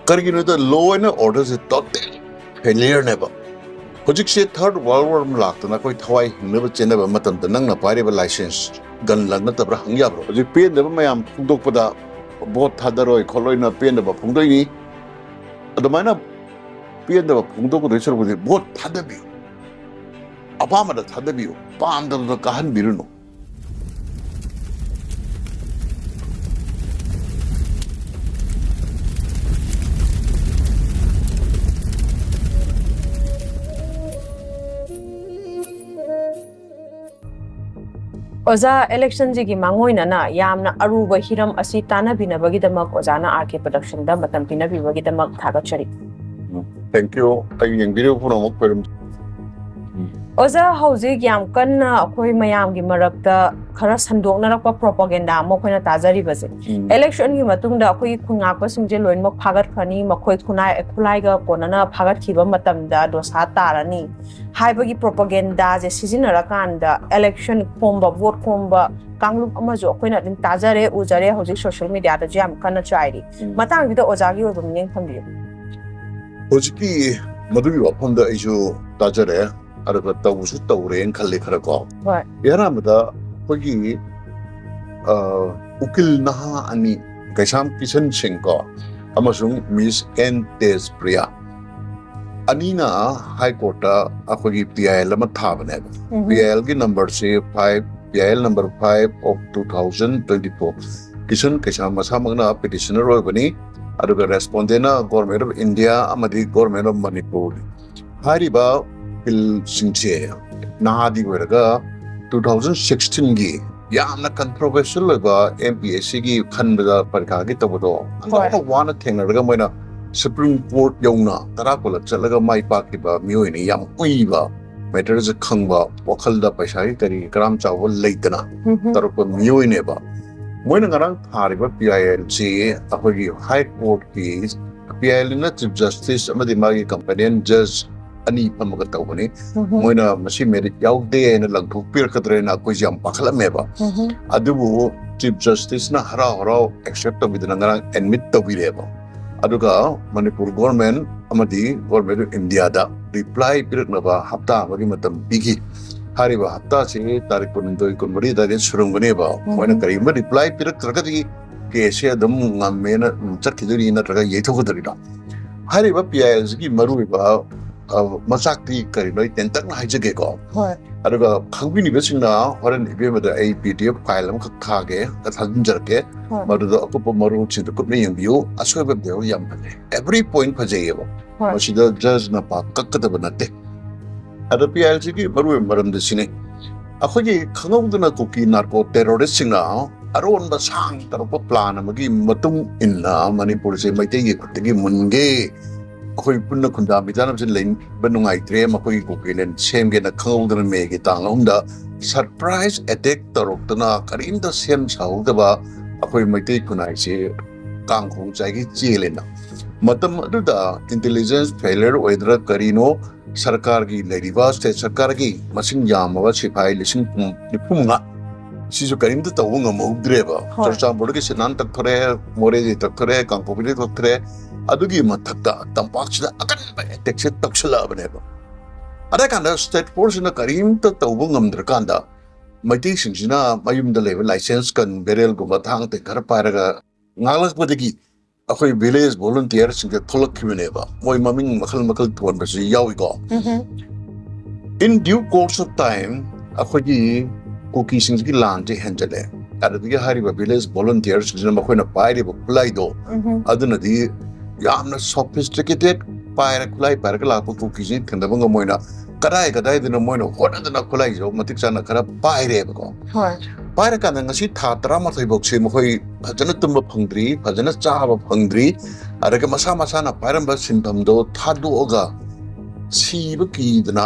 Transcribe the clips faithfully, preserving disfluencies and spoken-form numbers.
ꯀꯔꯤꯒꯤꯅꯣꯗ law and order say total failure ꯅꯦꯕ꯫ ꯍꯧꯖꯤꯛꯁꯦ third world war ꯑꯃ ꯂꯥꯛꯇꯅ ꯑꯩꯈꯣꯏ ꯊꯋꯥꯏ ꯍꯤꯡꯅꯕ ꯆꯦꯟꯅꯕ ꯃꯇꯝꯗ ꯅꯪꯅ ꯄꯥꯏꯔꯤꯕ license gun ꯂ ꯅꯠꯇꯕ꯭ꯔꯥ ꯍꯪ ꯌꯥꯕ꯭ꯔꯣ? ꯍꯧꯖꯤꯛ ꯄꯦꯟꯗꯕ ꯃꯌꯥꯝ ꯐꯣꯡꯗꯣꯛꯄꯗ vote ꯊꯥꯗꯔꯣꯏ ꯈꯣꯠꯂꯣꯏꯅ ꯄꯦꯟꯗꯕ ꯐꯣꯡꯗꯣꯛꯏꯅꯤ꯫ ꯑꯗꯨꯃꯥꯏꯅ ꯄꯦꯟꯗꯕ ꯐꯣꯡꯗꯣꯛꯀꯗꯣꯏ ꯁꯔꯨꯛꯄꯨꯗꯤ vote ꯊꯥꯗꯕꯤꯌꯨ꯫ ꯑꯄꯥꯝꯕꯗ ꯊꯥꯗꯕꯤꯌꯨ, ꯄꯥꯝꯗꯕꯗ ꯀꯥꯍꯟꯕꯤꯔꯨꯅꯨ꯫ ꯑꯣꯖꯥ, election ꯁꯤꯒꯤ ꯃꯥꯡꯑꯣꯏꯅꯅ ꯌꯥꯝꯅ ꯑꯔꯨꯕ ꯍꯤꯔꯝ ꯑꯁꯤ ꯇꯥꯟꯅꯕꯤꯅꯕꯒꯤꯗꯃꯛ ꯑꯣꯖꯥꯅ R K Production ꯗ ꯃꯇꯝ ꯄꯤꯅꯕꯤꯕꯒꯤꯗꯃꯛ ꯊꯥꯒꯠꯆꯔꯤ꯫ Thank you꯫ ꯑꯩ ꯌꯦꯡꯕꯤꯔꯤꯕ ꯄꯨꯝꯅꯃꯛ ꯈꯣꯏꯔꯝ ꯑꯣꯖꯥ, ꯍꯧꯖꯤꯛ ꯌꯥꯝ ꯀꯟꯅ ꯑꯩꯈꯣꯏ ꯃꯌꯥꯝꯒꯤ ꯃꯔꯛꯇ ꯈꯔ ꯁꯟꯗꯣꯛꯅꯔꯛꯄ propaganda ꯑꯃ ꯑꯩꯈꯣꯏꯅ ꯇꯥꯖꯔꯤꯕꯁꯦ, election ꯒꯤ ꯃꯇꯨꯡꯗ ꯑꯩꯈꯣꯏꯒꯤ ꯈꯨꯟꯉꯥꯛꯄꯁꯤꯡꯁꯦ ꯂꯣꯏꯅꯃꯛ ꯐꯥꯒꯠꯈ꯭ꯔꯅꯤ, ꯃꯈꯣꯏ ꯈꯨꯟꯅꯥꯏ ꯈꯨꯠꯂꯥꯏꯒ ꯀꯣꯟꯅꯅ ꯐꯥꯒꯠꯈꯤꯕ ꯃꯇꯝꯗ ꯗꯣꯁꯥ ꯇꯥꯔꯅꯤ ꯍꯥꯏꯕꯒꯤ propaganda ꯁꯦ ꯁꯤꯖꯤꯟꯅꯔꯀꯥꯟꯗ election ꯈꯣꯝꯕ, vote ꯈꯣꯝꯕ ꯀꯥꯡꯂꯨꯞ ꯑꯃꯁꯨ ꯑꯩꯈꯣꯏꯅ ꯑꯗꯨꯝ ꯇꯥꯖꯔꯦ, ꯎꯖꯔꯦ, ꯍꯧꯖꯤꯛ social media ꯗꯁꯨ ꯌꯥꯝ ꯀꯟꯅ ꯆꯥꯏꯔꯤ꯫ ꯃꯇꯥꯡꯁꯤꯗ ꯑꯣꯖꯥꯒꯤ ꯑꯣꯏꯕ ꯃꯤꯠꯌꯦꯡ ꯊꯝꯕꯤꯌꯨ꯫ ꯍꯧꯖꯤꯛꯀꯤ ꯃꯗꯨꯒꯤ ꯋꯥꯐꯝꯗ ꯑꯩꯁꯨ ꯇꯥꯖꯔꯦ, ꯑꯗꯨꯒ ꯇꯧꯕꯁꯨ ꯇꯧꯔꯦꯅ ꯈꯜꯂꯤ ꯈꯔ ꯀꯣ꯫ ꯍꯣꯏ꯫ ꯏꯍꯥꯟ ꯍꯥꯟꯕꯗ ꯑꯩꯈꯣꯏꯒꯤ, ꯑ, ꯎꯀꯤꯜ ꯅꯍꯥ ꯑꯅꯤ, ꯀꯩꯁꯥꯝ ꯀꯤꯁꯟ ꯁꯤꯡ ꯀꯣ ꯑꯃꯁꯨꯡ Miss N ꯇꯦꯖꯄ꯭ꯔꯤꯌꯥ ꯑꯅꯤꯅ High Court ꯇ ꯑꯩꯈꯣꯏꯒꯤ P I L ꯑꯃ ꯊꯥꯕꯅꯦꯕ꯫ P I L ꯒꯤ number ꯁꯤ five, P I L number five of two thousand twenty-four꯫ Kisan Keisham ꯃꯁꯥꯃꯛꯅ petitioner ꯑꯣꯏꯕꯅꯤ, ꯑꯗꯨꯒ respondent ꯅ Government of India ꯑꯃꯗꯤ Government of Manipur꯫ ꯍꯥꯏꯔꯤꯕ ꯎꯀꯤꯜꯁꯤꯡꯁꯦ ꯅꯍꯥꯗꯤ ꯑꯣꯏꯔꯒ two thousand sixteen ꯒꯤ ꯌꯥꯝꯅ controversial ꯑꯣꯏꯕ M P S C ꯒꯤ ꯈꯟꯕꯗ ꯄꯔꯤꯈꯥꯒꯤ ꯇꯧꯕꯗꯣ ꯑꯟꯊꯣꯛꯅ ꯋꯥꯅ ꯊꯦꯡꯅꯔꯒ ꯃꯣꯏꯅ Supreme Court ꯌꯧꯅ ꯇꯔꯥ ꯀꯨꯟꯂꯛ ꯆꯠꯂꯒ ꯃꯥꯏ ꯄꯥꯛꯈꯤꯕ ꯃꯤꯑꯣꯏꯅꯤ꯫ ꯌꯥꯝ ꯀꯨꯏꯕ matter ꯁꯦ ꯈꯪꯕ, ꯋꯥꯈꯜꯗ ꯄꯩꯁꯥꯒꯤ ꯀꯔꯤ ꯀꯔꯥꯝ ꯆꯥꯎꯕ ꯂꯩꯇꯅ ꯇꯧꯔꯛꯄ ꯃꯤꯑꯣꯏꯅꯦꯕ꯫ ꯃꯣꯏꯅ ꯉꯔꯥꯡ ꯊꯥꯔꯤꯕ P I L ꯁꯤ ꯑꯩꯈꯣꯏꯒꯤ High Court ꯀꯤ P I L ꯅ Chief Justice ꯑꯃꯗꯤ ꯃꯥꯒꯤ companion judge ꯑꯅꯤ ꯐꯝꯃꯒ ꯇꯧꯕꯅꯤ꯫ ꯃꯣꯏꯅ ꯃꯁꯤ merit ꯌꯥꯎꯗꯦ ꯍꯥꯏꯅ ꯂꯪꯊꯣꯛꯄꯤꯔꯛꯀꯗ꯭ꯔꯦꯅ ꯑꯩꯈꯣꯏꯁꯦ ꯌꯥꯝ ꯄꯥꯈꯠꯂꯝꯃꯦꯕ꯫ ꯑꯗꯨꯕꯨ Chief Justice ꯅ ꯍꯔꯥꯎ ꯍꯔꯥꯎ accept ꯇꯧꯕꯤꯗꯅ ꯉꯔꯥꯡ admit ꯇꯧꯕꯤꯔꯦꯕ꯫ ꯑꯗꯨꯒ ꯃꯅꯤꯄꯨꯔ ꯒꯣꯔꯃꯦꯟ ꯑꯃꯗꯤ ꯒꯣꯔꯃꯦꯟ ꯑꯣꯐ ꯏꯟꯗꯤꯌꯥꯗ ꯔꯤꯄ꯭ꯂꯥꯏ ꯄꯤꯔꯛꯅꯕ ꯍꯞꯇꯥ ꯑꯃꯒꯤ ꯃꯇꯝ ꯄꯤꯈꯤ꯫ ꯍꯥꯏꯔꯤꯕ ꯍꯞꯇꯥꯁꯤ ꯇꯥꯔꯤꯛ ꯀꯨꯟꯍꯨꯝꯗꯣꯏ, ꯀꯨꯟꯃꯔꯤ ꯑꯗꯨꯋꯥꯏꯗ ꯁꯨꯔꯝꯒꯅꯦꯕ꯫ ꯎꯝ꯫ ꯃꯣꯏꯅ ꯀꯔꯤꯒꯨꯝꯕ ꯔꯤꯄ꯭ꯂꯥꯏ ꯄꯤꯔꯛꯇ꯭ꯔꯒꯗꯤ ꯀꯦꯁꯁꯦ ꯑꯗꯨꯝ ꯉꯝꯃꯦꯅ ꯆꯠꯈꯤꯗꯣꯏꯅꯤ, ꯅꯠꯇ꯭ꯔꯒ ꯌꯩꯊꯣꯛꯀꯗꯣꯏꯔꯤꯅꯣ? ꯍꯥꯏꯔꯤꯕ ꯄꯤ ꯑꯥꯏ ꯑꯦꯜꯁꯤꯒꯤ ꯃꯔꯨꯑꯣꯏꯕ, ꯑ, ꯃꯆꯥꯛꯇꯤ ꯀꯔꯤꯅꯣ, ꯑꯩ ꯇꯦꯟꯇꯛꯅ ꯍꯥꯏꯖꯒꯦꯀꯣ꯫ ꯍꯣꯏ꯫ ꯑꯗꯨꯒ ꯈꯪꯕꯤꯅꯤꯡꯕꯁꯤꯡꯅ ꯍꯣꯔꯦꯟ ꯏꯕꯦꯝꯃꯗ ꯑꯩ ꯄꯤ ꯗꯤ ꯑꯦꯐ ꯐꯥꯏꯜ ꯑꯃꯈꯛ ꯊꯥꯒꯦ, ꯊꯥꯖꯤꯟꯖꯔꯛꯀꯦ꯫ ꯍꯣꯏ꯫ ꯃꯗꯨꯗ ꯑꯀꯨꯞꯄ ꯃꯔꯣꯜꯁꯤꯡꯗꯨ ꯀꯨꯞꯅ ꯌꯦꯡꯕꯤꯌꯨ꯫ ꯑꯁꯣꯏꯕ ꯑꯝꯇ ꯌꯥꯝ ꯐꯖꯩ, ꯑꯦꯚ꯭ꯔꯤ ꯄꯣꯏꯟ ꯐꯖꯩꯌꯦꯕ꯫ ꯍꯣꯏ꯫ ꯃꯁꯤꯗ ꯖꯖꯅ ꯄꯥꯛ ꯀꯛꯀꯗꯕ ꯅꯠꯇꯦ꯫ ꯑꯗ ꯄꯤ ꯑꯥꯏ ꯑꯦꯜꯁꯤꯒꯤ ꯃꯔꯨꯑꯣꯏꯕ ꯃꯔꯝꯗꯤ ꯁꯤꯅꯤ, ꯑꯩꯈꯣꯏꯒꯤ ꯈꯪꯍꯧꯗꯅ ꯀꯨꯀꯤ ꯅꯥꯔꯀꯣ ꯇꯦꯔꯣꯔꯤꯁꯁꯤꯡꯅ ꯑꯔꯣꯟꯕ ꯁꯥꯡ ꯇꯧꯔꯛꯄ ꯄ꯭ꯂꯥꯟ ꯑꯃꯒꯤ ꯃꯇꯨꯡ ꯏꯟꯅ ꯃꯅꯤꯄꯨꯔꯁꯦ ꯃꯩꯇꯩꯒꯤ ꯈꯨꯠꯇꯒꯤ ꯃꯨꯟꯒꯦ, ꯑꯩꯈꯣꯏ ꯄꯨꯟꯅ ꯈꯨꯟꯗꯥ ꯃꯤꯇꯥꯅꯕꯁꯦ ꯂꯩꯕ ꯅꯨꯡꯉꯥꯏꯇ꯭ꯔꯦ, ꯃꯈꯣꯏꯒꯤ ꯀꯨꯀꯤꯂꯦꯟ ꯁꯦꯝꯒꯦꯅ ꯈꯪꯍꯧꯗꯅ ꯃꯦꯒꯤ ꯇꯥꯡ ꯑꯍꯨꯝꯗ ꯁꯔꯄ꯭ꯔꯥꯏꯖ ꯑꯦꯇꯦꯛ ꯇꯧꯔꯛꯇꯅ ꯀꯔꯤꯝꯇ ꯁꯦꯝ ꯁꯥꯍꯧꯗꯕ ꯑꯩꯈꯣꯏ ꯃꯩꯇꯩ ꯈꯨꯟꯅꯥꯏꯁꯦ ꯀꯥꯡꯈꯣꯡ ꯆꯥꯏꯒꯤ ꯆꯦꯜꯂꯦꯅ꯫ ꯃꯇꯝ ꯑꯗꯨꯗ ꯏꯟꯇꯦꯂꯤꯖꯦꯟꯁ ꯐꯦꯂꯤꯌꯔ ꯑꯣꯏꯗ꯭ꯔꯥ ꯀꯔꯤꯅꯣ, ꯁꯔꯀꯥꯔꯒꯤ ꯂꯩꯔꯤꯕ ꯁ꯭ꯇꯦꯠ ꯁꯔꯀꯥꯔꯒꯤ ꯃꯁꯤꯡ ꯌꯥꯝꯃꯕ ꯁꯤꯐꯥꯏ ꯂꯤꯁꯤꯡ ꯅꯤꯐꯨ ꯃꯉꯥ, ꯁꯤꯁꯨ ꯀꯔꯤꯝꯇ ꯇꯧꯕ ꯉꯝꯍꯧꯗ꯭ꯔꯦꯕ꯫ ꯍꯣꯏ꯫ ꯆꯨꯔꯆꯥꯟꯄꯨꯔꯗꯒꯤ ꯁꯤꯅꯥꯟ ꯇꯛꯊꯣꯔꯛꯑꯦ, ꯃꯣꯔꯦꯗꯒꯤ ꯇꯛꯊꯣꯔꯛꯑꯦ, ꯀꯥꯡꯄꯣꯛꯄꯤꯗꯒꯤ ꯇꯛꯊꯣꯔꯛꯑꯦ꯫ ꯑꯗꯨꯒꯤ ꯃꯊꯛꯇ ꯇꯝꯄꯥꯛꯁꯤꯗ ꯑꯀꯟꯕ ꯑꯦꯇꯦꯛꯁꯦ ꯇꯧꯁꯜꯂꯛꯑꯕꯅꯦꯕ꯫ ꯑꯗ ꯀꯥꯟꯗ ꯁ꯭ꯇꯦꯠ ꯐꯣꯔꯁꯁꯤꯅ ꯀꯔꯤꯝꯇ ꯇꯧꯕ ꯉꯝꯗ꯭ꯔꯀꯥꯟꯗ ꯃꯩꯇꯩꯁꯤꯡꯁꯤꯅ ꯃꯌꯨꯝꯗ ꯂꯩꯕ ꯂꯥꯏꯁꯦꯟꯁ ꯒꯟ ꯕꯦꯔꯦꯜꯒꯨꯝꯕ ꯊꯥꯡ ꯇꯦꯡ ꯈꯔ ꯄꯥꯏꯔꯒ ꯉꯥꯛꯂꯛꯄꯗꯒꯤ ꯑꯩꯈꯣꯏ ꯚꯤꯂꯦꯖ ꯚꯣꯂꯨꯟꯇꯤꯌꯔꯁꯤꯡꯁꯦ ꯊꯣꯛꯂꯛꯈꯤꯕꯅꯦꯕ꯫ ꯃꯣꯏ ꯃꯃꯤꯡ ꯃꯈꯜ ꯃꯈꯜ ꯊꯣꯟꯕꯁꯨ ꯌꯥꯎꯏꯀꯣ꯫ ꯎꯝꯍꯨꯝ꯫ In due course of time, ꯑꯩꯈꯣꯏꯒꯤ ꯀꯨꯀꯤꯁꯤꯡꯁꯤꯒꯤ ꯂꯥꯟꯁꯦ ꯍꯦꯟꯖꯜꯂꯦ꯫ ꯑꯗꯨꯗꯒꯤ ꯍꯥꯏꯔꯤꯕ ꯚꯤꯂꯦꯖ ꯚꯣꯂꯨꯟꯇꯤꯌꯔꯁꯤꯡꯁꯤꯅ ꯃꯈꯣꯏꯅ ꯄꯥꯏꯔꯤꯕ ꯈꯨꯠꯂꯥꯏꯗꯣ, ꯎꯝꯍꯨꯝ꯫ ꯑꯗꯨꯅꯗꯤ ꯌꯥꯝꯅ ꯁꯣꯐꯤꯁꯇꯤꯀꯦꯇꯦꯠ ꯄꯥꯏꯔ, ꯈꯨꯠꯂꯥꯏ ꯄꯥꯏꯔꯒ ꯂꯥꯛꯄ ꯀꯨꯀꯤꯁꯤꯡ ꯊꯦꯡꯅꯕ ꯉꯝꯃꯣꯏꯅ ꯀꯗꯥꯏ ꯀꯗꯥꯏꯗꯅꯣ ꯃꯣꯏꯅ ꯍꯣꯠꯅꯗꯅ ꯈꯨꯠꯂꯥꯏꯁꯨ ꯃꯇꯤꯛ ꯆꯥꯅ ꯈꯔ ꯄꯥꯏꯔꯦꯕꯀꯣ꯫ ꯍꯣꯏ꯫ ꯄꯥꯏꯔꯀꯥꯟꯗ ꯉꯁꯤ ꯊꯥ ꯇꯔꯥꯃꯥꯊꯣꯏ ꯐꯥꯎꯁꯦ ꯃꯈꯣꯏ ꯐꯖꯅ ꯇꯨꯝꯕ ꯐꯪꯗ꯭ꯔꯤ, ꯐꯖꯅ ꯆꯥꯕ ꯐꯪꯗ꯭ꯔꯤ, ꯑꯗꯨꯒ ꯃꯁꯥ ꯃꯁꯥꯅ ꯄꯥꯏꯔꯝꯕ ꯁꯤꯟꯐꯝꯗꯣ ꯊꯥꯗꯣꯛꯑꯒ ꯁꯤꯕ ꯀꯤꯗꯅ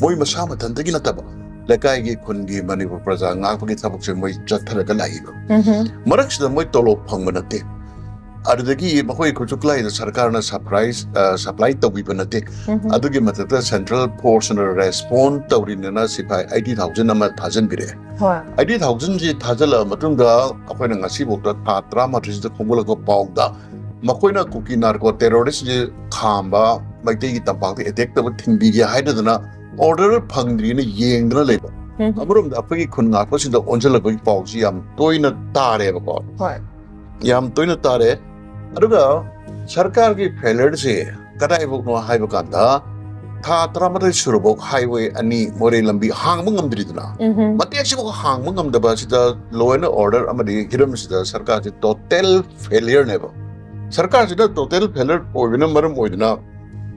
ꯃꯣꯏ ꯃꯁꯥ ꯃꯊꯟꯇꯒꯤ ꯅꯠꯇꯕ ꯂꯩꯀꯥꯏꯒꯤ, ꯈꯨꯟꯒꯤ, ꯃꯅꯤꯄꯨꯔ ꯄ꯭ꯔꯖꯥ ꯉꯥꯛꯄꯒꯤ ꯊꯕꯛꯁꯦ ꯃꯣꯏ ꯆꯠꯊꯔꯒ ꯂꯥꯛꯏꯕ꯫ ꯎꯝꯍꯨꯝ꯫ ꯃꯔꯛꯁꯤꯗ ꯃꯣꯏ ꯇꯣꯂꯣꯞ ꯐꯪꯕ ꯅꯠꯇꯦ꯫ ꯑꯗꯨꯗꯒꯤ ꯃꯈꯣꯏ ꯈꯨꯠꯁꯨ ꯈꯨꯠꯂꯥꯏꯗ ꯁꯔꯀꯥꯔꯅ ꯁꯄ꯭ꯂꯥꯏ, ꯑ, ꯁꯄ꯭ꯂꯥꯏ ꯇꯧꯕꯤꯕ ꯅꯠꯇꯦ꯫ ꯎꯝꯍꯨꯝ꯫ ꯑꯗꯨꯒꯤ ꯃꯊꯛꯇ ꯁꯦꯟꯇ꯭ꯔꯦꯜ ꯐꯣꯔꯁꯅ ꯔꯦꯁꯄꯣꯟ ꯇꯧꯔꯤꯅꯦꯅ ꯁꯤꯐꯥꯏ ꯑꯩꯠꯇꯤ ꯊꯥꯎꯖꯟ ꯑꯃ ꯊꯥꯖꯤꯟꯕꯤꯔꯛꯑꯦ꯫ ꯍꯣꯏ꯫ ꯑꯩꯠꯇꯤ ꯊꯥꯎꯖꯟꯁꯤ ꯊꯥꯖꯤꯜꯂꯛꯑ ꯃꯇꯨꯡꯗ ꯑꯩꯈꯣꯏꯅ ꯉꯁꯤꯐꯥꯎꯗ ꯊꯥ ꯇꯔꯥꯃꯥꯊꯣꯏꯁꯤꯗ ꯈꯣꯝꯒꯠꯂꯛꯄ ꯄꯥꯎꯗ ꯃꯈꯣꯏꯅ ꯀꯨꯀꯤ ꯅꯥꯔꯀꯣ ꯇꯦꯔꯣꯔꯤꯁꯁꯦ ꯈꯥꯝꯕ, ꯃꯩꯇꯩꯒꯤ ꯇꯝꯄꯥꯛꯇ ꯑꯦꯇꯦꯛ ꯇꯧꯕ ꯊꯤꯡꯕꯤꯒꯦ ꯍꯥꯏꯗꯗꯅ ꯑꯣꯔꯗꯔ ꯐꯪꯗ꯭ꯔꯤꯅ ꯌꯦꯡꯗꯅ ꯂꯩꯕ꯫ ꯎꯝ꯫ ꯑꯃꯔꯣꯝꯗ ꯑꯩꯈꯣꯏꯒꯤ ꯈꯨꯟ ꯉꯥꯛꯄꯁꯤꯡꯗ ꯑꯣꯟꯁꯤꯜꯂꯛꯄꯒꯤ ꯄꯥꯎꯁꯤ ꯌꯥꯝ ꯇꯣꯏꯅ ꯇꯥꯔꯦꯕꯀꯣ꯫ ꯍꯣꯏ꯫ ꯌꯥꯝ ꯇꯣꯏꯅ ꯇꯥꯔꯦ꯫ ꯑꯗꯨꯒ ꯁꯔꯀꯥꯔꯒꯤ ꯐꯦꯂꯔꯁꯦ ꯀꯗꯥꯏꯐꯥꯎꯅꯣ ꯍꯥꯏꯕ ꯀꯥꯟꯗ, ꯊꯥ ꯇꯔꯥꯃꯥꯊꯣꯏ ꯁꯨꯔꯐꯥꯎ ꯍꯥꯏꯋꯦ ꯑꯅꯤ ꯃꯣꯔꯦ ꯂꯝꯕꯤ ꯍꯥꯡꯕ ꯉꯝꯗ꯭ꯔꯤꯗꯅ꯫ ꯎꯝꯍꯨꯝ꯫ ꯃꯇꯦꯛꯁꯤꯐꯥꯎ ꯍꯥꯡꯕ ꯉꯝꯗꯕ ꯑꯁꯤꯗ, ꯂꯣ ꯑꯦꯟ ꯑꯣꯔꯗꯔ ꯑꯃꯗꯤ ꯍꯤꯔꯝꯁꯤꯗ ꯁꯔꯀꯥꯔꯁꯦ ꯇꯣꯇꯦꯜ ꯐꯦꯂꯤꯌꯔꯅꯦꯕ꯫ ꯁꯔꯀꯥꯔꯁꯤꯗ ꯇꯣꯇꯦꯜ ꯐꯦꯂꯤꯌꯔ ꯑꯣꯏꯕꯅ ꯃꯔꯝ ꯑꯣꯏꯗꯨꯅ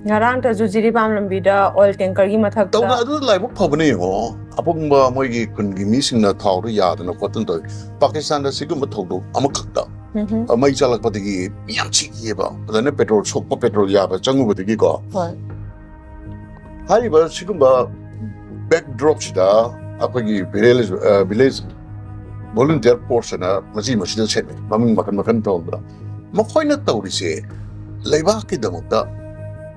ꯉꯔꯥꯡꯇꯁꯨ ꯖꯤꯔꯤꯕꯥꯝ ꯂꯝꯕꯤꯗ ꯑꯣꯏꯜ ꯇꯦꯡꯀꯔꯒꯤ ꯃꯊꯛꯇ ꯇꯧꯅ ꯑꯗꯨ ꯂꯥꯏꯕꯛ ꯐꯕꯅꯦ ꯌꯦꯡꯉꯣ꯫ ꯑꯄꯪꯕ ꯃꯣꯏꯒꯤ ꯈꯨꯟꯒꯤ ꯃꯤꯁꯤꯡꯅ ꯊꯥꯎꯗꯣ ꯌꯥꯗꯅ ꯈꯣꯠꯇꯅ ꯇꯧꯋꯤ꯫ ꯄꯥꯀꯤꯁꯇꯥꯟꯗ ꯁꯤꯒꯨꯝꯕ ꯊꯧꯗꯣꯛ ꯑꯃꯈꯛꯇ ꯎꯝꯍꯨꯝ꯫ ꯃꯩ ꯆꯥꯛꯂꯛꯄꯗꯒꯤ ꯃꯤ ꯌꯥꯝ ꯁꯤꯈꯤꯑꯕ꯫ ꯐꯖꯅ ꯄꯦꯇ꯭ꯔꯣꯜ ꯁꯣꯛꯄ, ꯄꯦꯇ꯭ꯔꯣꯜ ꯌꯥꯕ ꯆꯪꯉꯨꯕꯗꯒꯤꯀꯣ꯫ ꯍꯣꯏ꯫ ꯍꯥꯏꯔꯤꯕ ꯁꯤꯒꯨꯝꯕ ꯕꯦꯛ ꯗ꯭ꯔꯣꯞꯁꯤꯗ ꯑꯩꯈꯣꯏꯒꯤ ꯚꯤꯂꯦꯖ, ꯚꯤꯂꯦꯖ ꯚꯣꯂꯨꯟꯇꯤꯌꯔ ꯐꯣꯔꯁ ꯑꯅ ꯃꯆꯤ ꯃꯆꯤꯗ ꯁꯦꯝꯃꯦ, ꯃꯃꯤꯡ ꯃꯈꯜ ꯃꯈꯜ ꯊꯣꯟꯕꯗ꯫ ꯃꯈꯣꯏꯅ ꯇꯧꯔꯤꯁꯦ ꯂꯩꯕꯥꯛꯀꯤꯗꯃꯛꯇ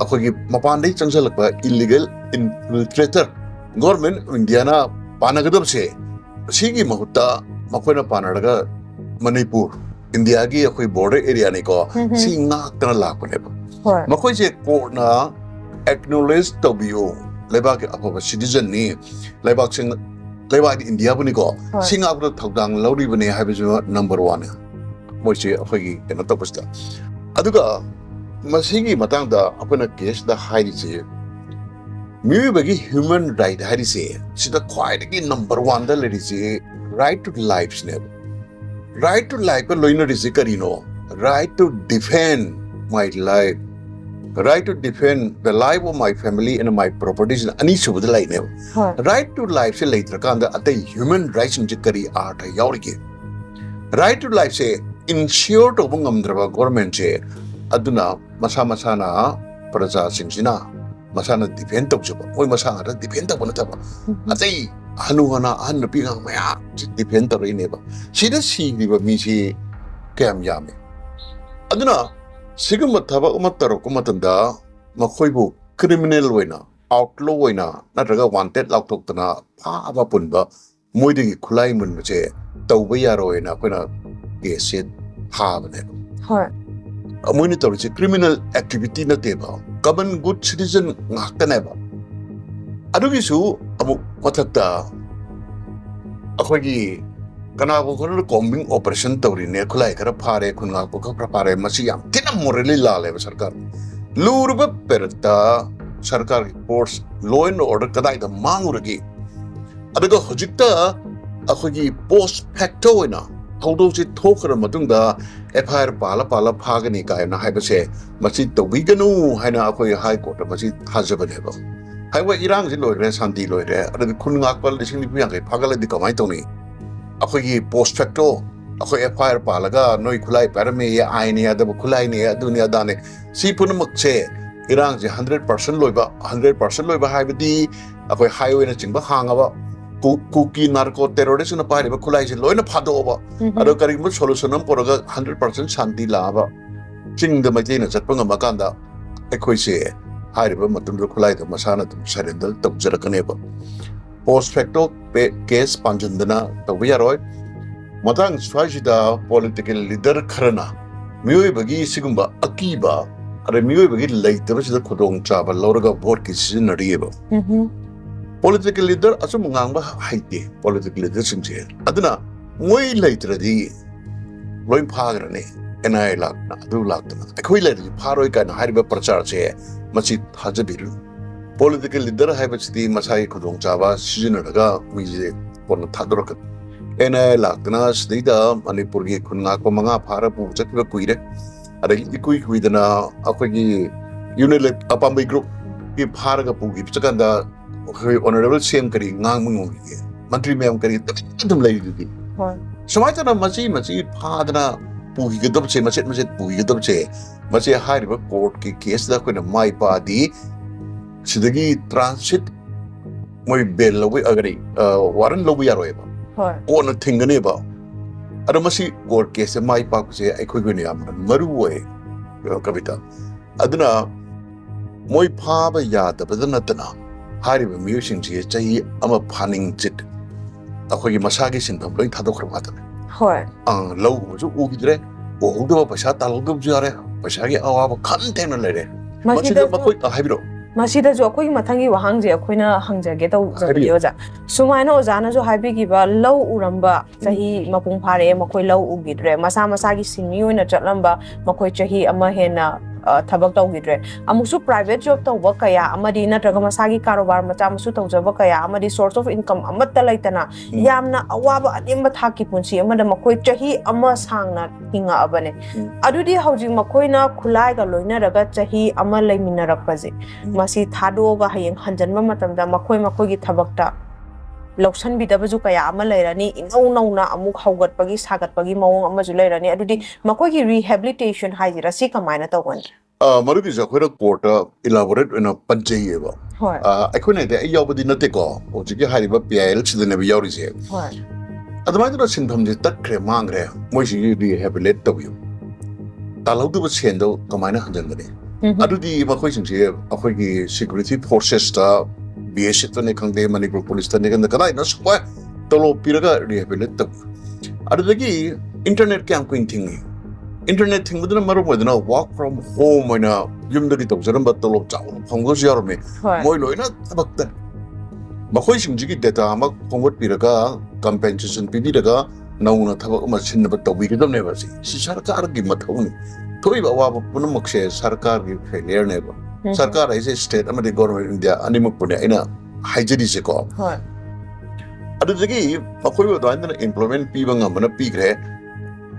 ꯑꯩꯈꯣꯏꯒꯤ ꯃꯄꯥꯟꯗꯒꯤ ꯆꯪꯁꯤꯜꯂꯛꯄ ꯏꯂꯤꯒꯦꯜ ꯏꯟꯐꯤꯜꯇ꯭ꯔꯦꯇꯔ, ꯒꯣꯔꯃꯦꯟ ꯑꯣꯐ ꯏꯟꯗꯤꯌꯥꯅ ꯄꯥꯟꯅꯒꯗꯕꯁꯦ, ꯁꯤꯒꯤ ꯃꯍꯨꯠꯇ ꯃꯈꯣꯏꯅ ꯄꯥꯟꯅꯔꯒ ꯃꯅꯤꯄꯨꯔ, ꯏꯟꯗꯤꯌꯥꯒꯤ ꯑꯩꯈꯣꯏ ꯕꯣꯔꯗꯔ ꯑꯦꯔꯤꯌꯥꯅꯤꯀꯣ, ꯎꯝ ꯍꯝ꯫ ꯁꯤ ꯉꯥꯛꯇꯅ ꯂꯥꯛꯄꯅꯦꯕ꯫ ꯍꯣꯏ꯫ ꯃꯈꯣꯏꯁꯦ ꯀꯣꯔꯠꯅ ꯑꯦꯛꯅꯣꯂꯦꯖ ꯇꯧꯕꯤꯌꯨ, ꯂꯩꯕꯥꯛꯀꯤ ꯑꯐꯕ ꯁꯤꯇꯤꯖꯟꯅꯤ, ꯂꯩꯕꯥꯛꯁꯤꯡ, ꯂꯩꯕꯥꯛꯇꯤ ꯏꯟꯗꯤꯌꯥꯕꯨꯅꯤꯀꯣ, ꯍꯣꯏ꯫ ꯁꯤ ꯉꯥꯛꯄꯗ ꯊꯧꯗꯥꯡ ꯂꯧꯔꯤꯕꯅꯦ ꯍꯥꯏꯕꯁꯤꯃ ꯅꯝꯕꯔ ꯋꯥꯟꯅꯦ꯫ ꯃꯣꯏꯁꯦ ꯑꯩꯈꯣꯏꯒꯤ ꯀꯩꯅꯣ ꯇꯧꯕꯁꯤꯗ꯫ ꯑꯗꯨꯒ ꯃꯁꯤꯒꯤ ꯃꯇꯥꯡꯗ ꯑꯩꯈꯣꯏꯅ ꯀꯦꯁꯇ ꯍꯥꯏꯔꯤꯁꯦ, ꯃꯤꯑꯣꯏꯕꯒꯤ ꯍ꯭ꯌꯨꯃꯦꯟ ꯔꯥꯏꯠ ꯍꯥꯏꯔꯤꯁꯦ, ꯁꯤꯗ ꯈ꯭ꯋꯥꯏꯗꯒꯤ ꯅꯝꯕꯔ ꯋꯥꯟꯗ ꯂꯩꯔꯤꯁꯦ ꯔꯥꯏꯠ ꯇꯨ ꯂꯥꯏꯐꯁꯤꯅꯦꯕ꯫ ꯔꯥꯏꯠ ꯇꯨ ꯂꯥꯏꯐꯀ ꯂꯣꯏꯅꯔꯤꯁꯦ ꯀꯔꯤꯅꯣ? Right to defend my life, right to defend the life of my family and my properties, ꯑꯅꯤꯁꯨꯕꯗ ꯂꯩꯅꯦꯕ꯫ ꯍꯣꯏ꯫ ꯔꯥꯏꯠ ꯇꯨ ꯂꯥꯏꯐꯁꯦ ꯂꯩꯇ꯭ꯔꯀꯥꯟꯗ ꯑꯇꯩ ꯍ꯭ꯌꯨꯃꯦꯟ ꯔꯥꯏꯠꯁꯤꯡꯁꯦ ꯀꯔꯤ ꯑꯥꯔꯊ ꯌꯥꯎꯔꯤꯒꯦ? ꯔꯥꯏꯠ ꯇꯨ ꯂꯥꯏꯐꯁꯦ ꯏꯟꯁꯤꯌꯣꯔ ꯇꯧꯕ ꯉꯝꯗ꯭ꯔꯕ ꯒꯣꯔꯃꯦꯟꯁꯦ, ꯑꯗꯨꯅ ꯃꯁꯥ ꯃꯁꯥꯅ, ꯄ꯭ꯔꯖꯥꯁꯤꯡꯁꯤꯅ ꯃꯁꯥꯅ ꯗꯤꯐꯦꯟ ꯇꯧꯖꯕ, ꯃꯣꯏ ꯃꯁꯥ ꯉꯥꯛꯇ ꯗꯤꯐꯦꯟ ꯇꯧꯕ ꯅꯠꯇꯕ, ꯎꯝ꯫ ꯑꯇꯩ ꯍꯅꯨ ꯍꯅꯥ, ꯑꯍꯟ, ꯅꯨꯄꯤ ꯑꯉꯥꯡ ꯃꯌꯥꯝꯁꯤ ꯗꯤꯐꯦꯟ ꯇꯧꯔꯛꯏꯅꯦꯕ꯫ ꯁꯤꯗ ꯁꯤꯈ꯭ꯔꯤꯕ ꯃꯤꯁꯤ ꯀꯌꯥꯝ ꯌꯥꯝꯃꯤ? ꯑꯗꯨꯅ ꯁꯤꯒꯨꯝꯕ ꯊꯕꯛ ꯑꯃ ꯇꯧꯔꯛꯄ ꯃꯇꯝꯗ ꯃꯈꯣꯏꯕꯨ ꯀ꯭ꯔꯤꯃꯤꯅꯦꯜ ꯑꯣꯏꯅ, ꯑꯥꯎꯠꯂꯣ ꯑꯣꯏꯅ, ꯅꯠꯇ꯭ꯔꯒ ꯋꯥꯟꯇꯦꯠ ꯂꯥꯎꯊꯣꯛꯇꯅ ꯐꯥꯕ ꯄꯨꯟꯕ, ꯃꯣꯏꯗꯒꯤ ꯈꯨꯠꯂꯥꯏ ꯃꯨꯟꯕꯁꯦ ꯇꯧꯕ ꯌꯥꯔꯣꯏꯅ ꯑꯩꯈꯣꯏꯅ ꯀꯦꯁꯁꯦ ꯊꯥꯕꯅꯦꯕ꯫ ꯍꯣꯏ꯫ ꯃꯣꯏꯅ ꯇꯧꯔꯤꯁꯦ criminal activity ꯅꯠꯇꯦꯕ, common good citizen ꯉꯥꯛꯇꯅꯦꯕ꯫ ꯑꯗꯨꯒꯤꯁꯨ ꯑꯃꯨꯛ ꯃꯊꯛꯇ ꯑꯩꯈꯣꯏꯒꯤ ꯀꯅꯥꯒꯨꯝꯕ ꯈꯔꯅ combing operation ꯇꯧꯔꯤꯅꯦ, ꯈꯨꯠꯂꯥꯏ ꯈꯔ ꯐꯥꯔꯦ, ꯈꯨꯟ ꯉꯥꯛꯄ ꯈꯔ ꯐꯥꯔꯦ, ꯃꯁꯤ ꯌꯥꯝ ꯊꯤꯅ morally ꯂꯥꯜꯂꯦꯕ ꯁꯔꯀꯥꯔ꯫ ꯂꯨꯔꯕ ꯄꯦꯔꯠꯇ ꯁꯔꯀꯥꯔꯒꯤ force, law and order ꯀꯗꯥꯏꯗ ꯃꯥꯡꯉꯨꯔꯒꯦ? ꯑꯗꯨꯒ ꯍꯧꯖꯤꯛꯇ ꯑꯩꯈꯣꯏꯒꯤ post facto ꯑꯣꯏꯅ ꯊꯧꯗꯣꯛꯁꯤ ꯊꯣꯛꯈ꯭ꯔ ꯃꯇꯨꯡꯗ F I R ꯄꯥꯜꯂ ꯄꯥꯜꯂ ꯐꯥꯒꯅꯤ ꯀꯥꯏꯅ ꯍꯥꯏꯕꯁꯦ, ꯃꯁꯤ ꯇꯧꯕꯤꯒꯅꯨ ꯍꯥꯏꯅ ꯑꯩꯈꯣꯏ High Court ꯇ ꯃꯁꯤ ꯊꯥꯖꯕꯅꯦꯕ꯫ ꯍꯥꯏꯕ ꯏꯔꯥꯡꯁꯤ ꯂꯣꯏꯈ꯭ꯔꯦ, ꯁꯥꯟꯇꯤ ꯂꯣꯏꯈ꯭ꯔꯦ, ꯑꯗꯨꯗꯤ ꯈꯨꯟ ꯉꯥꯛꯄ ꯂꯤꯁꯤꯡ ꯅꯤꯐꯨ ꯌꯥꯡꯈꯩ ꯐꯥꯒꯠꯂꯗꯤ ꯀꯃꯥꯏꯅ ꯇꯧꯅꯤ? ꯑꯩꯈꯣꯏꯒꯤ post facto, ꯑꯩꯈꯣꯏ F I R ꯄꯥꯜꯂꯒ ꯅꯣꯏ ꯈꯨꯠꯂꯥꯏ ꯄꯥꯏꯔꯝꯃꯦ, ꯑꯥꯏꯟ ꯌꯥꯗꯕ ꯈꯨꯠꯂꯥꯏꯅꯦ, ꯑꯗꯨꯅꯤ ꯑꯗꯥꯅꯦ, ꯁꯤ ꯄꯨꯝꯅꯃꯛꯁꯦ ꯏꯔꯥꯡꯁꯦ hundred percent ꯂꯣꯏꯕ, hundred percent ꯂꯣꯏꯕ ꯍꯥꯏꯕꯗꯤ ꯑꯩꯈꯣꯏ highway ꯅꯆꯤꯡꯕ ꯍꯥꯡꯉꯕ, ꯀꯨ-, ꯀꯨꯀꯤ narco terrorist ꯅ ꯄꯥꯏꯔꯤꯕ ꯈꯨꯠꯂꯥꯏꯁꯦ ꯂꯣꯏꯅ ꯐꯥꯗꯣꯛꯑꯕ, ꯑꯗꯣ ꯀꯔꯤꯒꯨꯝꯕ solution ꯑꯃ ꯄꯨꯔꯒ hundred percent ꯁꯥꯟꯇꯤ ꯂꯥꯛꯑꯕ, ꯆꯤꯡꯗ ꯃꯩꯇꯩꯅ ꯆꯠꯄ ꯉꯝꯃꯀꯥꯟꯗ ꯑꯩꯈꯣꯏꯁꯦ ꯍꯥꯏꯔꯤꯕ ꯃꯇꯝꯗꯨꯗ ꯈꯨꯠꯂꯥꯏꯗꯣ ꯃꯁꯥꯅ ꯑꯗꯨꯝ surrender ꯇꯧꯖꯔꯛꯀꯅꯦꯕ꯫ Post facto case ꯄꯥꯟꯁꯤꯟꯗꯅ ꯇꯧꯕ ꯌꯥꯔꯣꯏ꯫ ꯃꯇꯥꯡ ꯁ꯭ꯋꯥꯏꯁꯤꯗ political leader ꯈꯔꯅ ꯃꯤꯑꯣꯏꯕꯒꯤ ꯁꯤꯒꯨꯝꯕ ꯑꯀꯤꯕ, ꯑꯗꯩ ꯃꯤꯑꯣꯏꯕꯒꯤ ꯂꯩꯇꯕꯁꯤꯗ ꯈꯨꯗꯣꯡꯆꯥꯕ ꯂꯧꯔꯒ vote ꯀꯤ ꯁꯤꯖꯤꯟꯅꯔꯤꯑꯕ꯫ Political leader ꯑꯆꯨꯝꯕ ꯉꯥꯡꯕ ꯍꯩꯇꯦ political leader ꯁꯤꯡꯁꯦ꯫ ꯑꯗꯨꯅ ꯃꯣꯏ ꯂꯩꯇ꯭ꯔꯗꯤ ꯂꯣꯏ ꯐꯥꯈ꯭ꯔꯅꯤ, N I A ꯂꯥꯛꯇꯅ, ꯑꯗꯨ ꯂꯥꯛꯇꯅ, ꯑꯩꯈꯣꯏ ꯂꯩꯔꯗꯤ ꯐꯥꯔꯣꯏ ꯀꯥꯏꯅ ꯍꯥꯏꯔꯤꯕ ꯄ꯭ꯔꯆꯥꯔꯁꯦ, ꯃꯁꯤ ꯊꯥꯖꯕꯤꯔꯨꯅꯨ꯫ Political leader ꯍꯥꯏꯕꯁꯤꯗꯤ ꯃꯁꯥꯒꯤ ꯈꯨꯗꯣꯡꯆꯥꯕ ꯁꯤꯖꯤꯟꯅꯔꯒ ꯃꯤꯁꯦ ꯀꯣꯟꯅ ꯊꯥꯗꯣꯔꯛꯀꯅꯤ꯫ N I A ꯂꯥꯛꯇꯅ ꯁꯤꯗꯩꯗ ꯃꯅꯤꯄꯨꯔꯒꯤ ꯈꯨꯟ ꯉꯥꯛꯄ ꯃꯉꯥ ꯐꯥꯔ ꯄꯨꯕ ꯆꯠꯈꯤꯕ ꯀꯨꯏꯔꯦ꯫ ꯑꯗꯒꯤ ꯏꯀꯨꯏ ꯀꯨꯏꯗꯅ ꯑꯩꯈꯣꯏꯒꯤ Unilink ꯑꯄꯥꯝꯕꯩ group ꯀꯤ ꯐꯥꯔꯒ ꯄꯨꯈꯤꯕ ꯆꯠꯀꯥꯟꯗ ꯑꯩꯈꯣꯏ Honourable C M ꯀꯔꯤ ꯉꯥꯡꯕ ꯉꯝꯈꯤꯒꯦ? ꯃꯟꯇ꯭ꯔꯤ ꯃꯌꯥꯝ ꯀꯔꯤ ꯇꯨꯃꯤꯟꯅ ꯑꯗꯨꯝ ꯂꯩꯔꯤꯗꯨꯗꯤ? ꯍꯣꯏ꯫ ꯁꯨꯃꯥꯏꯅ ꯇꯧꯅ ꯃꯆꯤ ꯃꯆꯤ ꯐꯥꯗꯅ ꯄꯨꯈꯤꯒꯗꯕꯁꯦ, ꯃꯆꯦꯠ ꯃꯆꯦꯠ ꯄꯨꯈꯤꯒꯗꯕꯁꯦ, ꯃꯁꯤ ꯍꯥꯏꯔꯤꯕ court ꯀꯤ case ꯇ ꯑꯩꯈꯣꯏꯅ ꯃꯥꯏ ꯄꯥꯛꯑꯗꯤ ꯁꯤꯗꯒꯤ transit, ꯃꯣꯏ bail ꯂꯧꯕ, ꯑ, ꯀꯔꯤ, ꯑ, warrant ꯂꯧꯕ ꯌꯥꯔꯣꯏꯕ꯫ ꯍꯣꯏ꯫ ꯀꯣꯟꯅ ꯊꯤꯡꯒꯅꯦꯕ꯫ ꯑꯗꯣ ꯃꯁꯤ court case ꯁꯦ ꯃꯥꯏ ꯄꯥꯛꯄꯁꯦ ꯑꯩꯈꯣꯏꯒꯤ ꯑꯣꯏꯅ ꯌꯥꯝꯅ ꯃꯔꯨ ꯑꯣꯏ, ꯑ, ꯀꯕꯤꯇꯥ꯫ ꯑꯗꯨꯅ ꯃꯣꯏ ꯐꯥꯕ ꯌꯥꯗꯕꯗ ꯅꯠꯇꯅ ꯍꯥꯏꯔꯤꯕ ꯃꯤꯑꯣꯏꯁꯤꯡꯁꯦ ꯆꯍꯤ ꯑꯃ ꯐꯥꯅꯤꯡꯆꯤꯠ ꯑꯩꯈꯣꯏꯒꯤ ꯃꯁꯥꯒꯤ ꯁꯤꯟꯐꯝ ꯂꯣꯏ ꯊꯥꯗꯣꯛꯈ꯭ꯔꯕ ꯉꯥꯛꯇꯅꯦ꯫ ꯍꯣꯏ꯫ ꯑꯪ, ꯂꯧ ꯎꯕꯁꯨ ꯎꯈꯤꯗ꯭ꯔꯦ, ꯎꯍꯧꯗꯕ, ꯄꯩꯁꯥ ꯇꯥꯜꯍꯧꯗꯕꯁꯨ ꯌꯥꯔꯦ, ꯄꯩꯁꯥꯒꯤ ꯑꯋꯥꯕ ꯈꯝ ꯊꯦꯡꯅ ꯂꯩꯔꯦ꯫ ꯃꯁꯤꯗ ꯃꯁꯤꯗꯁꯨ ꯃꯈꯣꯏ ꯑ, ꯍꯥꯏꯕꯤꯔꯛꯑꯣ꯫ ꯃꯁꯤꯗꯁꯨ ꯑꯩꯈꯣꯏꯒꯤ ꯃꯊꯪꯒꯤ ꯋꯥꯍꯪꯁꯦ ꯑꯩꯈꯣꯏꯅ ꯍꯪꯖꯒꯦ ꯇꯧꯖꯕꯅꯤ, ꯍꯥꯏꯕꯤꯌꯨ꯫ ꯑꯣꯖꯥ꯫ ꯁꯨꯃꯥꯏꯅ ꯑꯣꯖꯥꯅꯁꯨ ꯍꯥꯏꯕꯤꯈꯤꯕ, ꯂꯧ ꯎꯔꯝꯕ ꯆꯍꯤ ꯃꯄꯨꯡ ꯐꯥꯔꯛꯑꯦ, ꯃꯈꯣꯏ ꯂꯧ ꯎꯈꯤꯗ꯭ꯔꯦ, ꯃꯁꯥ ꯃꯁꯥꯒꯤ ꯁꯤꯟꯃꯤ ꯑꯣꯏꯅ ꯆꯠꯂꯝꯕ ꯃꯈꯣꯏ ꯆꯍꯤ ꯑꯃ ꯍꯦꯟꯅ ꯑ, ꯊꯕꯛ ꯇꯧꯈꯤꯗ꯭ꯔꯦ꯫ ꯑꯃꯨꯛꯁꯨ private job ꯇꯧꯕ ꯀꯌꯥ ꯑꯃꯗꯤ ꯅꯠꯇ꯭ꯔꯒ ꯃꯁꯥꯒꯤ ꯀꯥꯔꯣꯕꯥꯔ ꯃꯆꯥ ꯃꯁꯨ ꯇꯧꯖꯕ ꯀꯌꯥ ꯑꯃꯗꯤ source of income ꯑꯃꯠꯇ ꯂꯩꯇꯅ ꯎꯝ꯫ ꯌꯥꯝꯅ ꯑꯋꯥꯕ ꯑꯅꯦꯝꯕ ꯊꯥꯛꯀꯤ ꯄꯨꯟꯁꯤ ꯑꯃꯗ ꯃꯈꯣꯏ ꯆꯍꯤ ꯑꯃ ꯁꯥꯡꯅ ꯍꯤꯡꯉꯛꯑꯕꯅꯦ꯫ ꯎꯝ꯫ ꯑꯗꯨꯗꯤ ꯍꯧꯖꯤꯛ ꯃꯈꯣꯏꯅ ꯈꯨꯠꯂꯥꯏꯒ ꯂꯣꯏꯅꯔꯒ ꯆꯍꯤ ꯑꯃ ꯂꯩꯃꯤꯟꯅꯔꯛꯄꯁꯦ, ꯎꯝ꯫ ꯃꯁꯤ ꯊꯥꯗꯣꯛꯑꯒ ꯍꯌꯦꯡ ꯍꯟꯖꯟꯕ ꯃꯇꯝꯗ ꯃꯈꯣꯏ ꯃꯈꯣꯏꯒꯤ ꯊꯕꯛꯇ ꯂꯧꯁꯟꯕꯤꯗꯕꯁꯨ ꯀꯌꯥ ꯑꯃ ꯂꯩꯔꯅꯤ, ꯏꯅꯧ ꯅꯧꯅ ꯑꯃꯨꯛ ꯍꯧꯒꯠꯄꯒꯤ ꯁꯥꯒꯠꯄꯒꯤ ꯃꯑꯣꯡ ꯑꯃꯁꯨ ꯂꯩꯔꯅꯤ꯫ ꯑꯗꯨꯗꯤ ꯃꯈꯣꯏꯒꯤ rehabilitation ꯍꯥꯏꯁꯤꯔ, ꯁꯤ ꯀꯃꯥꯏꯅ ꯇꯧꯒꯅꯤ? ꯑ, ꯃꯗꯨꯒꯤꯁꯦ ꯑꯩꯈꯣꯏꯅ ꯀꯣꯔꯠꯇ elaborate ꯑꯣꯏꯅ ꯄꯟꯖꯩꯌꯦꯕ꯫ ꯍꯣꯏ꯫ ꯑ, ꯑꯩꯈꯣꯏꯅ ꯍꯥꯏꯗꯤ ꯑꯩ ꯌꯥꯎꯕꯗꯤ ꯅꯠꯇꯦꯀꯣ, ꯍꯧꯖꯤꯛꯀꯤ ꯍꯥꯏꯔꯤꯕ P I L ꯁꯤꯗꯅꯦꯕ ꯌꯥꯎꯔꯤꯁꯦ꯫ ꯍꯣꯏ꯫ ꯑꯗꯨꯃꯥꯏꯅ ꯇꯧꯗꯅ ꯁꯤꯟꯐꯝꯁꯦ ꯇꯠꯈ꯭ꯔꯦ, ꯃꯥꯡꯈ꯭ꯔꯦ, ꯃꯣꯏꯁꯤꯒꯤ rehabilitate ꯇꯧꯕꯤꯌꯨ꯫ ꯇꯥꯜꯍꯧꯗꯕ ꯁꯦꯟꯗꯣ ꯀꯃꯥꯏꯅ ꯍꯟꯖꯤꯟꯒꯅꯤ? ꯎꯝ꯫ ꯑꯗꯨꯗꯤ ꯃꯈꯣꯏꯁꯤꯡꯁꯦ ꯑꯩꯈꯣꯏꯒꯤ security forcesꯇ, B S Fꯇꯅꯦ ꯈꯪꯗꯦ, ꯃꯅꯤꯄꯨꯔ ꯄꯨꯂꯤꯁꯇꯅꯦ ꯈꯪꯗꯦ, ꯀꯗꯥꯏꯗ ꯁꯨꯃꯥꯏ ꯇꯣꯂꯣꯞ ꯄꯤꯔꯒ rehabilitate ꯇꯧꯕꯤꯌꯨ꯫ ꯑꯗꯨꯗꯒꯤ internet ꯀꯌꯥꯝ ꯀꯨꯏꯅ ꯊꯤꯡꯉꯤ? Internet ꯊꯤꯡꯕꯗꯨꯅ ꯃꯔꯝ ꯑꯣꯏꯗꯅ work from home ꯑꯣꯏꯅ ꯌꯨꯝꯗꯒꯤ ꯇꯧꯖꯔꯝꯕ ꯇꯣꯂꯣꯞ ꯆꯥꯎꯅ ꯐꯪꯕꯁꯨ ꯌꯥꯎꯔꯝꯃꯤ꯫ ꯍꯣꯏ꯫ ꯃꯣꯏ ꯂꯣꯏꯅ ꯊꯕꯛꯇ, ꯃꯈꯣꯏꯁꯤꯡꯁꯤꯒꯤ data ꯑꯃ ꯈꯣꯝꯒꯠꯄꯤꯔꯒ, compensation ꯄꯤꯕꯤꯔꯒ, ꯅꯧꯅ ꯊꯕꯛ ꯑꯃ ꯁꯤꯟꯅꯕ ꯇꯧꯕꯤꯒꯗꯕꯅꯦꯕ꯫ ꯁꯤ, ꯁꯤ ꯁꯔꯀꯥꯔꯒꯤ ꯃꯊꯧꯅꯤ꯫ ꯊꯣꯛꯏꯕ ꯑꯋꯥꯕ ꯄꯨꯝꯅꯃꯛꯁꯦ ꯁꯔꯀꯥꯔꯒꯤ failureꯅꯦꯕ꯫ ꯎꯝ꯫ ꯁꯔꯀꯥꯔ ꯍꯥꯏꯁꯦ state ꯑꯃꯗꯤ government of India ꯑꯅꯤꯃꯛꯄꯨꯅꯦ ꯑꯩꯅ ꯍꯥꯏꯖꯔꯤꯁꯦꯀꯣ꯫ ꯍꯣꯏ꯫ ꯑꯗꯨꯗꯒꯤ ꯃꯈꯣꯏꯕꯨ ꯑꯗꯨꯃꯥꯏꯅ employment ꯄꯤꯕ ꯉꯝꯕꯅ ꯄꯤꯈ꯭ꯔꯦ꯫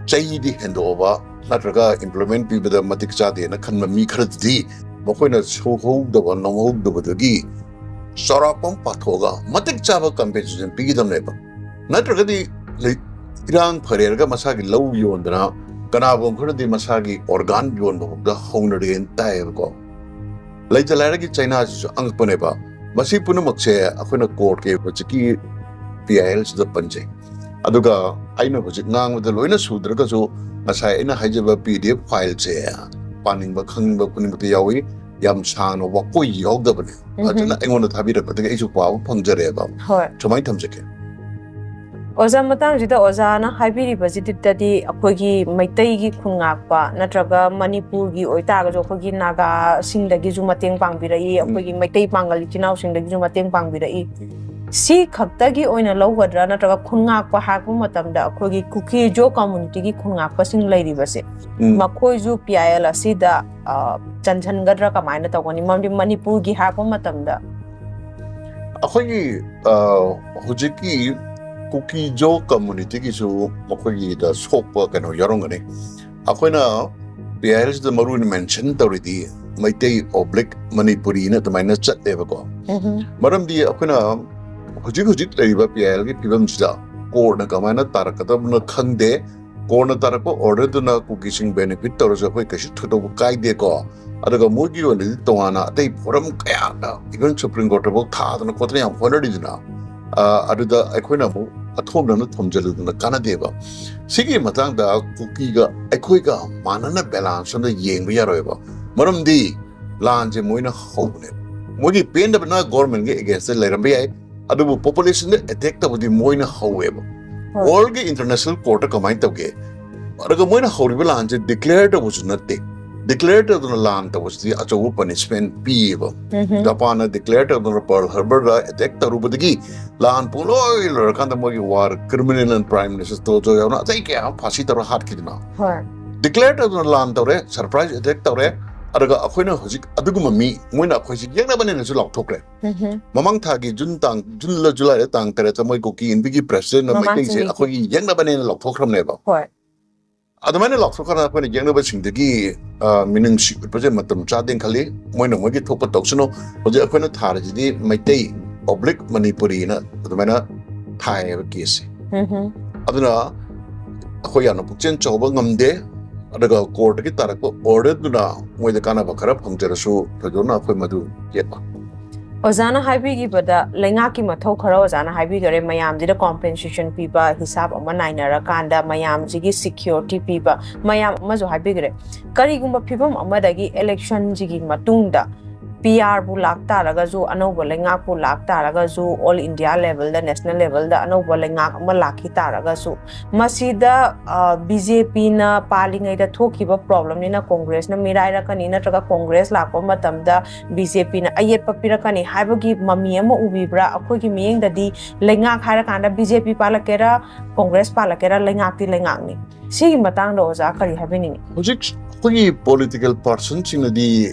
ꯆꯍꯤꯗꯤ ꯍꯦꯟꯗꯣꯛꯑꯕ ꯅꯠꯇ꯭ꯔꯒ employment ꯄꯤꯕꯗ ꯃꯇꯤꯛ ꯆꯥꯗꯦꯅ ꯈꯟꯕ ꯃꯤ ꯈꯔꯗꯨꯗꯤ ꯃꯈꯣꯏꯅ ꯁꯨꯍꯧꯗꯕ ꯅꯣꯝꯍꯧꯗꯕꯗꯒꯤ ꯆꯥꯎꯔꯥꯛꯄ ꯑꯃ ꯄꯥꯊꯣꯛꯑꯒ ꯃꯇꯤꯛ ꯆꯥꯕ compensation ꯄꯤꯒꯗꯕꯅꯦꯕ꯫ ꯅꯠꯇ꯭ꯔꯒꯗꯤ ꯂꯩ-, ꯏꯔꯥꯡ ꯐꯔꯦꯔꯒ ꯃꯁꯥꯒꯤ ꯂꯧ ꯌꯣꯟꯗꯅ ꯀꯅꯥꯒꯨꯝꯕ ꯈꯔꯗꯤ ꯃꯁꯥꯒꯤ organ ꯌꯣꯟꯕ ꯐꯥꯎꯗ ꯍꯧꯅꯔꯦꯅ ꯇꯥꯏꯌꯦꯕꯀꯣ꯫ ꯂꯩꯇ ꯂꯥꯏꯔꯒꯤ ꯆꯩꯅꯥꯁꯤꯁꯨ ꯑꯉꯛꯄꯅꯦꯕ꯫ ꯃꯁꯤ ꯄꯨꯝꯅꯃꯛꯁꯦ ꯑꯩꯈꯣꯏꯅ ꯀꯣꯔꯠꯀꯤ ꯍꯧꯖꯤꯛꯀꯤ P I L ꯁꯤꯗ ꯄꯟꯖꯩ꯫ ꯑꯗꯨꯒ ꯑꯩꯅ ꯍꯧꯖꯤꯛ ꯉꯥꯡꯕꯗ ꯂꯣꯏꯅ ꯁꯨꯗ꯭ꯔꯒꯁꯨ ꯉꯁꯥꯏ ꯑꯩꯅ ꯍꯥꯏꯖꯕ P D F fileꯁꯦ ꯄꯥꯅꯤꯡꯕ ꯈꯪꯅꯤꯡꯕ ꯈꯨꯗꯤꯡꯃꯛꯇ ꯌꯥꯎꯏ꯫ ꯌꯥꯝ ꯁꯥꯡꯅ ꯋꯥꯀꯣꯏ ꯌꯥꯎꯗꯕꯅꯦ꯫ ꯎꯝꯍꯨꯝ꯫ ꯐꯖꯅ ꯑꯩꯉꯣꯟꯗ ꯊꯥꯕꯤꯔꯛꯄꯗꯒꯤ ꯑꯩꯁꯨ ꯄꯥꯕ ꯐꯪꯖꯔꯦꯕ꯫ ꯍꯣꯏ꯫ ꯁꯨꯃꯥꯏꯅ ꯊꯝꯖꯒꯦ꯫ ꯑꯣꯖꯥ, ꯃꯇꯥꯡꯁꯤꯗ ꯑꯣꯖꯥꯅ ꯍꯥꯏꯕꯤꯔꯤꯕꯁꯤꯗꯗꯤ ꯑꯩꯈꯣꯏꯒꯤ ꯃꯩꯇꯩꯒꯤ ꯈꯨꯟ ꯉꯥꯛꯄ ꯅꯠꯇ꯭ꯔꯒ ꯃꯅꯤꯄꯨꯔꯒꯤ ꯑꯣꯏꯇꯥꯔꯒꯁꯨ ꯑꯩꯈꯣꯏꯒꯤ ꯅꯥꯒꯥꯁꯤꯡꯗꯒꯤꯁꯨ ꯃꯇꯦꯡ ꯄꯥꯡꯕꯤꯔꯛꯏ, ꯑꯩꯈꯣꯏꯒꯤ ꯃꯩꯇꯩ ꯄꯥꯡꯒꯜ ꯏꯆꯤꯟ ꯏꯅꯥꯎꯁꯤꯡꯗꯒꯤꯁꯨ ꯃꯇꯦꯡ ꯄꯥꯡꯕꯤꯔꯛꯏ꯫ ꯁꯤ ꯈꯛꯇꯒꯤ ꯑꯣꯏꯅ ꯂꯧꯒꯗ꯭ꯔꯥ, ꯅꯠꯇ꯭ꯔꯒ ꯈꯨꯟ ꯉꯥꯛꯄ ꯍꯥꯏꯔꯛꯄ ꯃꯇꯝꯗ ꯑꯩꯈꯣꯏꯒꯤ ꯀꯨꯀꯤ ꯖꯣ ꯀꯝꯃꯨꯅꯤꯇꯤꯒꯤ ꯈꯨꯟ ꯉꯥꯛꯄꯁꯤꯡ ꯂꯩꯔꯤꯕꯁꯦ, ꯎꯝ꯫ ꯃꯈꯣꯏꯁꯨ ꯄꯤ ꯑꯥꯏ ꯑꯦꯜ ꯑꯁꯤꯗ, ꯑ, ꯆꯟꯁꯤꯟꯒꯗ꯭ꯔꯥ, ꯀꯃꯥꯏꯅ ꯇꯧꯒꯅꯤ? ꯃꯔꯝꯗꯤ ꯃꯅꯤꯄꯨꯔꯒꯤ ꯍꯥꯏꯔꯛꯄ ꯃꯇꯝꯗ ꯑꯩꯈꯣꯏꯒꯤ, ꯑ, ꯍꯧꯖꯤꯛꯀꯤ ꯀꯨꯀꯤ ꯖꯣ ꯀꯝꯃꯨꯅꯤꯇꯤꯒꯤꯁꯨ ꯃꯈꯣꯏꯒꯤꯗ ꯁꯣꯛꯄ ꯀꯩꯅꯣ ꯌꯥꯎꯔꯝꯒꯅꯤ꯫ ꯑꯩꯈꯣꯏꯅ ꯄꯤ ꯑꯥꯏ ꯑꯦꯜꯁꯤꯗ ꯃꯔꯨ ꯑꯣꯏꯅ ꯃꯦꯟꯁꯟ ꯇꯧꯔꯤꯗꯤ ꯃꯩꯇꯩ ꯑꯣꯕ꯭ꯂꯤꯛ ꯃꯅꯤꯄꯨꯔꯤꯅ ꯑꯗꯨꯃꯥꯏꯅ ꯆꯠꯂꯦꯕꯀꯣ꯫ ꯃꯔꯝꯗꯤ ꯑꯩꯈꯣꯏꯅ ꯍꯧꯖꯤꯛ ꯍꯧꯖꯤꯛ ꯂꯩꯔꯤꯕ ꯄꯤ ꯑꯥꯏ ꯑꯦꯜꯒꯤ ꯐꯤꯕꯝꯁꯤꯗ ꯀꯣꯔꯠꯅ ꯀꯃꯥꯏꯅ ꯇꯥꯔꯛꯀꯗꯕꯅꯣ ꯈꯪꯗꯦ꯫ ꯀꯣꯔꯠꯅ ꯇꯥꯔꯛꯄ ꯑꯣꯔꯗꯔꯗꯨꯅ ꯀꯨꯀꯤꯁꯤꯡ ꯕꯦꯅꯤꯐꯤꯠ ꯇꯧꯔꯁꯨ ꯑꯩꯈꯣꯏ ꯀꯩꯁꯨ ꯊꯣꯏꯗꯣꯛꯄ ꯀꯥꯏꯗꯦꯀꯣ꯫ ꯑꯗꯨꯒ ꯃꯣꯏꯒꯤ ꯑꯣꯏꯅꯗꯤ ꯇꯣꯉꯥꯟꯅ ꯑꯇꯩ ꯐꯣꯔꯝ ꯀꯌꯥꯗ, even ꯁꯨꯄ꯭ꯔꯤꯝ ꯀꯣꯔꯠꯇꯐꯥꯎ ꯊꯥꯗꯅ ꯈꯣꯠꯇꯅ ꯌꯥꯝ ꯍꯣꯠꯅꯔꯤꯗꯅ, ꯑ, ꯑꯗꯨꯗ ꯑꯩꯈꯣꯏꯅ ꯑꯃꯨꯛ ꯑꯊꯣꯝꯗꯅ ꯊꯣꯝꯖꯤꯜꯂꯨꯗꯅ ꯀꯥꯟꯅꯗꯦꯕ꯫ ꯁꯤꯒꯤ ꯃꯇꯥꯡꯗ ꯀꯨꯀꯤꯒ ꯑꯩꯈꯣꯏꯒ ꯃꯥꯟꯅꯅ ꯕꯦꯂꯥꯟꯁ ꯑꯃꯗ ꯌꯦꯡꯕ ꯌꯥꯔꯣꯏꯕ꯫ ꯃꯔꯝꯗꯤ ꯂꯥꯟꯁꯦ ꯃꯣꯏꯅ ꯍꯧꯕꯅꯦꯕ꯫ ꯃꯣꯏꯒꯤ ꯄꯦꯟꯗꯕꯅ ꯒꯣꯔꯃꯦꯟꯒꯤ ꯑꯦꯒꯦꯟꯁꯇ ꯂꯩꯔꯝꯕ ꯌꯥꯏ, ꯑꯗꯨꯕꯨ ꯄꯣꯄꯨꯂꯦꯁꯟꯗ ꯑꯦꯇꯦꯛ ꯇꯧꯕꯗꯤ ꯃꯣꯏꯅ ꯍꯧꯋꯦꯕ꯫ ꯍꯣꯏ꯫ ꯋꯥꯔꯜꯒꯤ ꯏꯟꯇꯔꯅꯦꯁꯅꯦꯜ ꯀꯣꯔꯠꯇ ꯀꯃꯥꯏꯅ ꯇꯧꯒꯦ? ꯑꯗꯨꯒ ꯃꯣꯏꯅ ꯍꯧꯔꯤꯕ ꯂꯥꯟꯁꯦ ꯗꯤꯀ꯭ꯂꯦꯌꯔ ꯇꯧꯕꯁꯨ ꯅꯠꯇꯦ꯫ ꯗꯤꯀ꯭ꯂꯦꯌꯔ ꯇꯧꯗꯅ ꯂꯥꯟ ꯇꯧꯕꯁꯤꯗꯤ ꯑꯆꯧꯕ ꯄꯅꯤꯁꯃꯦꯟ ꯄꯤꯌꯦꯕ꯫ ꯖꯄꯥꯟꯅ ꯗꯤꯀ꯭ꯂꯦꯌꯔ ꯇꯧꯗꯅ ꯄꯔꯜ ꯍꯥꯔꯕꯔꯗ ꯑꯦꯇꯦꯛ ꯇꯧꯔꯨꯕꯗꯒꯤ ꯂꯥꯟ ꯄꯨꯡꯂꯣꯏ ꯂꯣꯏꯔꯀꯥꯟꯗ ꯃꯣꯏꯒꯤ ꯋꯥꯔ ꯀ꯭ꯔꯤꯃꯤꯅꯦꯜ ꯄ꯭ꯔꯥꯏꯝ ꯃꯤꯅꯤꯁꯇꯔ ꯇꯣꯖꯣ ꯌꯥꯎꯅ ꯑꯇꯩ ꯀꯌꯥ ꯑꯃ ꯐꯥꯁꯤ ꯇꯧꯔ ꯍꯥꯠꯈꯤꯗꯅ꯫ ꯍꯣꯏ꯫ ꯗꯤꯀ꯭ꯂꯦꯌꯔ ꯇꯧꯗꯅ ꯂꯥꯟ ꯇꯧꯔꯦ, ꯁꯔꯄ꯭ꯔꯥꯏꯁ ꯑꯦꯇꯦꯛ ꯇꯧꯔꯦ꯫ ꯑꯗꯨꯒ ꯑꯩꯈꯣꯏꯅ ꯍꯧꯖꯤꯛ ꯑꯗꯨꯒꯨꯝꯕ ꯃꯤ, ꯃꯣꯏꯅ ꯑꯩꯈꯣꯏꯁꯤ ꯌꯦꯛꯅꯕꯅꯦꯅꯁꯨ ꯂꯥꯎꯊꯣꯛꯈ꯭ꯔꯦ꯫ ꯃꯃꯥꯡ ꯊꯥꯒꯤ ꯖꯨꯟ ꯇꯥꯡ, ꯖꯨꯟꯂ ꯖꯨꯂꯥꯏꯗ ꯇꯥꯡ ꯇꯔꯦꯠꯇ ꯃꯣꯏ ꯀꯨꯀꯤ ꯏꯟꯕꯤꯒꯤ ꯄ꯭ꯔꯦꯁꯤꯗꯦꯟꯠꯅ ꯃꯃꯥꯡ ꯃꯩꯇꯩꯁꯦ ꯆꯍꯤꯒꯤ꯫ ꯑꯩꯈꯣꯏꯒꯤ ꯌꯦꯛꯅꯕꯅꯦꯅ ꯂꯥꯎꯊꯣꯛꯈ꯭ꯔꯕꯅꯦꯕ꯫ ꯍꯣꯏ꯫ ꯑꯗꯨꯃꯥꯏꯅ ꯂꯥꯎꯊꯣꯛꯈ꯭ꯔꯒ ꯑꯩꯈꯣꯏꯅ ꯌꯦꯛꯅꯕꯁꯤꯡꯗꯒꯤ, ꯑ, ꯃꯤꯅꯨꯡꯁꯤ ꯎꯠꯄꯁꯦ ꯃꯇꯝ ꯆꯥꯗꯦꯅ ꯈꯜꯂꯤ꯫ ꯃꯣꯏꯅ ꯃꯣꯏꯒꯤ ꯊꯣꯛꯄ ꯇꯧꯁꯅꯨ꯫ ꯍꯧꯖꯤꯛ ꯑꯩꯈꯣꯏꯅ ꯊꯥꯔꯤꯁꯤꯗꯤ ꯃꯩꯇꯩ ꯑꯣꯕ꯭ꯂꯤꯛ ꯃꯅꯤꯄꯨꯔꯤꯅ ꯑꯗꯨꯃꯥꯏꯅ ꯊꯥꯏꯌꯦꯕ ꯀꯦꯁꯁꯦ꯫ ꯑꯗꯨꯅ ꯑꯩꯈꯣꯏ ꯌꯥꯝꯅ ꯄꯨꯛꯆꯦꯜ ꯆꯥꯎꯕ ꯉꯝꯗꯦ꯫ ꯑꯗꯨꯒ ꯀꯣꯔꯠꯇꯒꯤ ꯇꯥꯔꯛꯄ ꯑꯣꯔꯗꯔꯗꯨꯅ ꯃꯣꯏꯗ ꯀꯥꯟꯅꯕ ꯈꯔ ꯐꯪꯖꯔꯁꯨ ꯊꯣꯏꯗꯣꯛꯅ ꯑꯩꯈꯣꯏ ꯃꯗꯨ ꯌꯦꯠꯄ꯫ ꯑꯣꯖꯥꯅ ꯍꯥꯏꯕꯤꯈꯤꯕꯗ ꯂꯩꯉꯥꯛꯀꯤ ꯃꯊꯧ ꯈꯔ ꯑꯣꯖꯥꯅ ꯍꯥꯏꯕꯤꯈꯔꯦ, ꯃꯌꯥꯝꯁꯤꯗ ꯀꯣꯝꯄꯦꯟꯁꯦꯁꯟ ꯄꯤꯕ, ꯍꯤꯁꯥꯞ ꯑꯃ ꯅꯥꯏꯅꯔꯀꯥꯟꯗ ꯃꯌꯥꯝꯁꯤꯒꯤ ꯁꯤꯀ꯭ꯌꯣꯔꯤꯇꯤ ꯄꯤꯕ, ꯃꯌꯥꯝ ꯑꯃꯁꯨ ꯍꯥꯏꯕꯤꯈ꯭ꯔꯦ꯫ ꯀꯔꯤꯒꯨꯝꯕ ꯐꯤꯕꯝ ꯑꯃꯗꯒꯤ ꯏꯂꯦꯛꯁꯟꯁꯤꯒꯤ ꯃꯇꯨꯡꯗ ꯄꯤ ꯑꯥꯔꯕꯨ ꯂꯥꯛ ꯇꯥꯔꯒꯁꯨ, ꯑꯅꯧꯕ ꯂꯩꯉꯥꯛꯄꯨ ꯂꯥꯛ ꯇꯥꯔꯒꯁꯨ, ꯑꯣꯜ ꯏꯟꯗꯤꯌꯥ ꯂꯦꯚꯦꯜꯗ, ꯅꯦꯁꯅꯦꯜ ꯂꯦꯚꯦꯜꯗ ꯑꯅꯧꯕ ꯂꯩꯉꯥꯛ ꯑꯃ ꯂꯥꯛꯈꯤ ꯇꯥꯔꯒꯁꯨ, ꯃꯁꯤꯗ ꯕꯤ ꯖꯦ ꯄꯤꯅ ꯄꯥꯜꯂꯤꯉꯩꯗ ꯊꯣꯛꯈꯤꯕ ꯄ꯭ꯔꯣꯕ꯭ꯂꯦꯝꯅꯤꯅ ꯀꯣꯡꯒ꯭ꯔꯦꯁꯅ ꯃꯤꯔꯥꯏꯔꯛꯀꯅꯤ, ꯅꯠꯇ꯭ꯔꯒ ꯀꯣꯡꯒ꯭ꯔꯦꯁ ꯂꯥꯛꯄ ꯃꯇꯝꯗ ꯕꯤ ꯖꯦ ꯄꯤꯅ ꯑꯌꯦꯠꯄ ꯄꯤꯔꯛꯀꯅꯤ ꯍꯥꯏꯕꯒꯤ ꯃꯃꯤ ꯑꯃ ꯎꯕꯤꯕ꯭ꯔꯥ? ꯑꯩꯈꯣꯏꯒꯤ ꯃꯤꯠꯌꯦꯡꯗꯗꯤ ꯂꯩꯉꯥꯛ ꯍꯥꯏꯔꯀꯥꯟꯗ ꯕꯤ ꯖꯦ ꯄꯤ ꯄꯥꯜꯂꯛꯀꯦꯔꯥ, ꯀꯣꯡꯒ꯭ꯔꯦꯁ ꯄꯥꯜꯂꯛꯀꯦꯔꯥ, ꯂꯩꯉꯥꯛꯇꯤ ꯂꯩꯉꯥꯛꯅꯤ꯫ ꯁꯤꯒꯤ ꯃꯇꯥꯡꯗ ꯑꯣꯖꯥ ꯀꯔꯤ ꯍꯥꯏꯕꯤꯅꯤꯡꯉꯤ? ꯍꯧꯖꯤꯛ ꯑꯩꯈꯣꯏꯒꯤ ꯄꯣꯂꯤꯇꯤꯀꯦꯜ ꯄꯥꯔꯁꯟꯁꯤꯡꯅꯗꯤ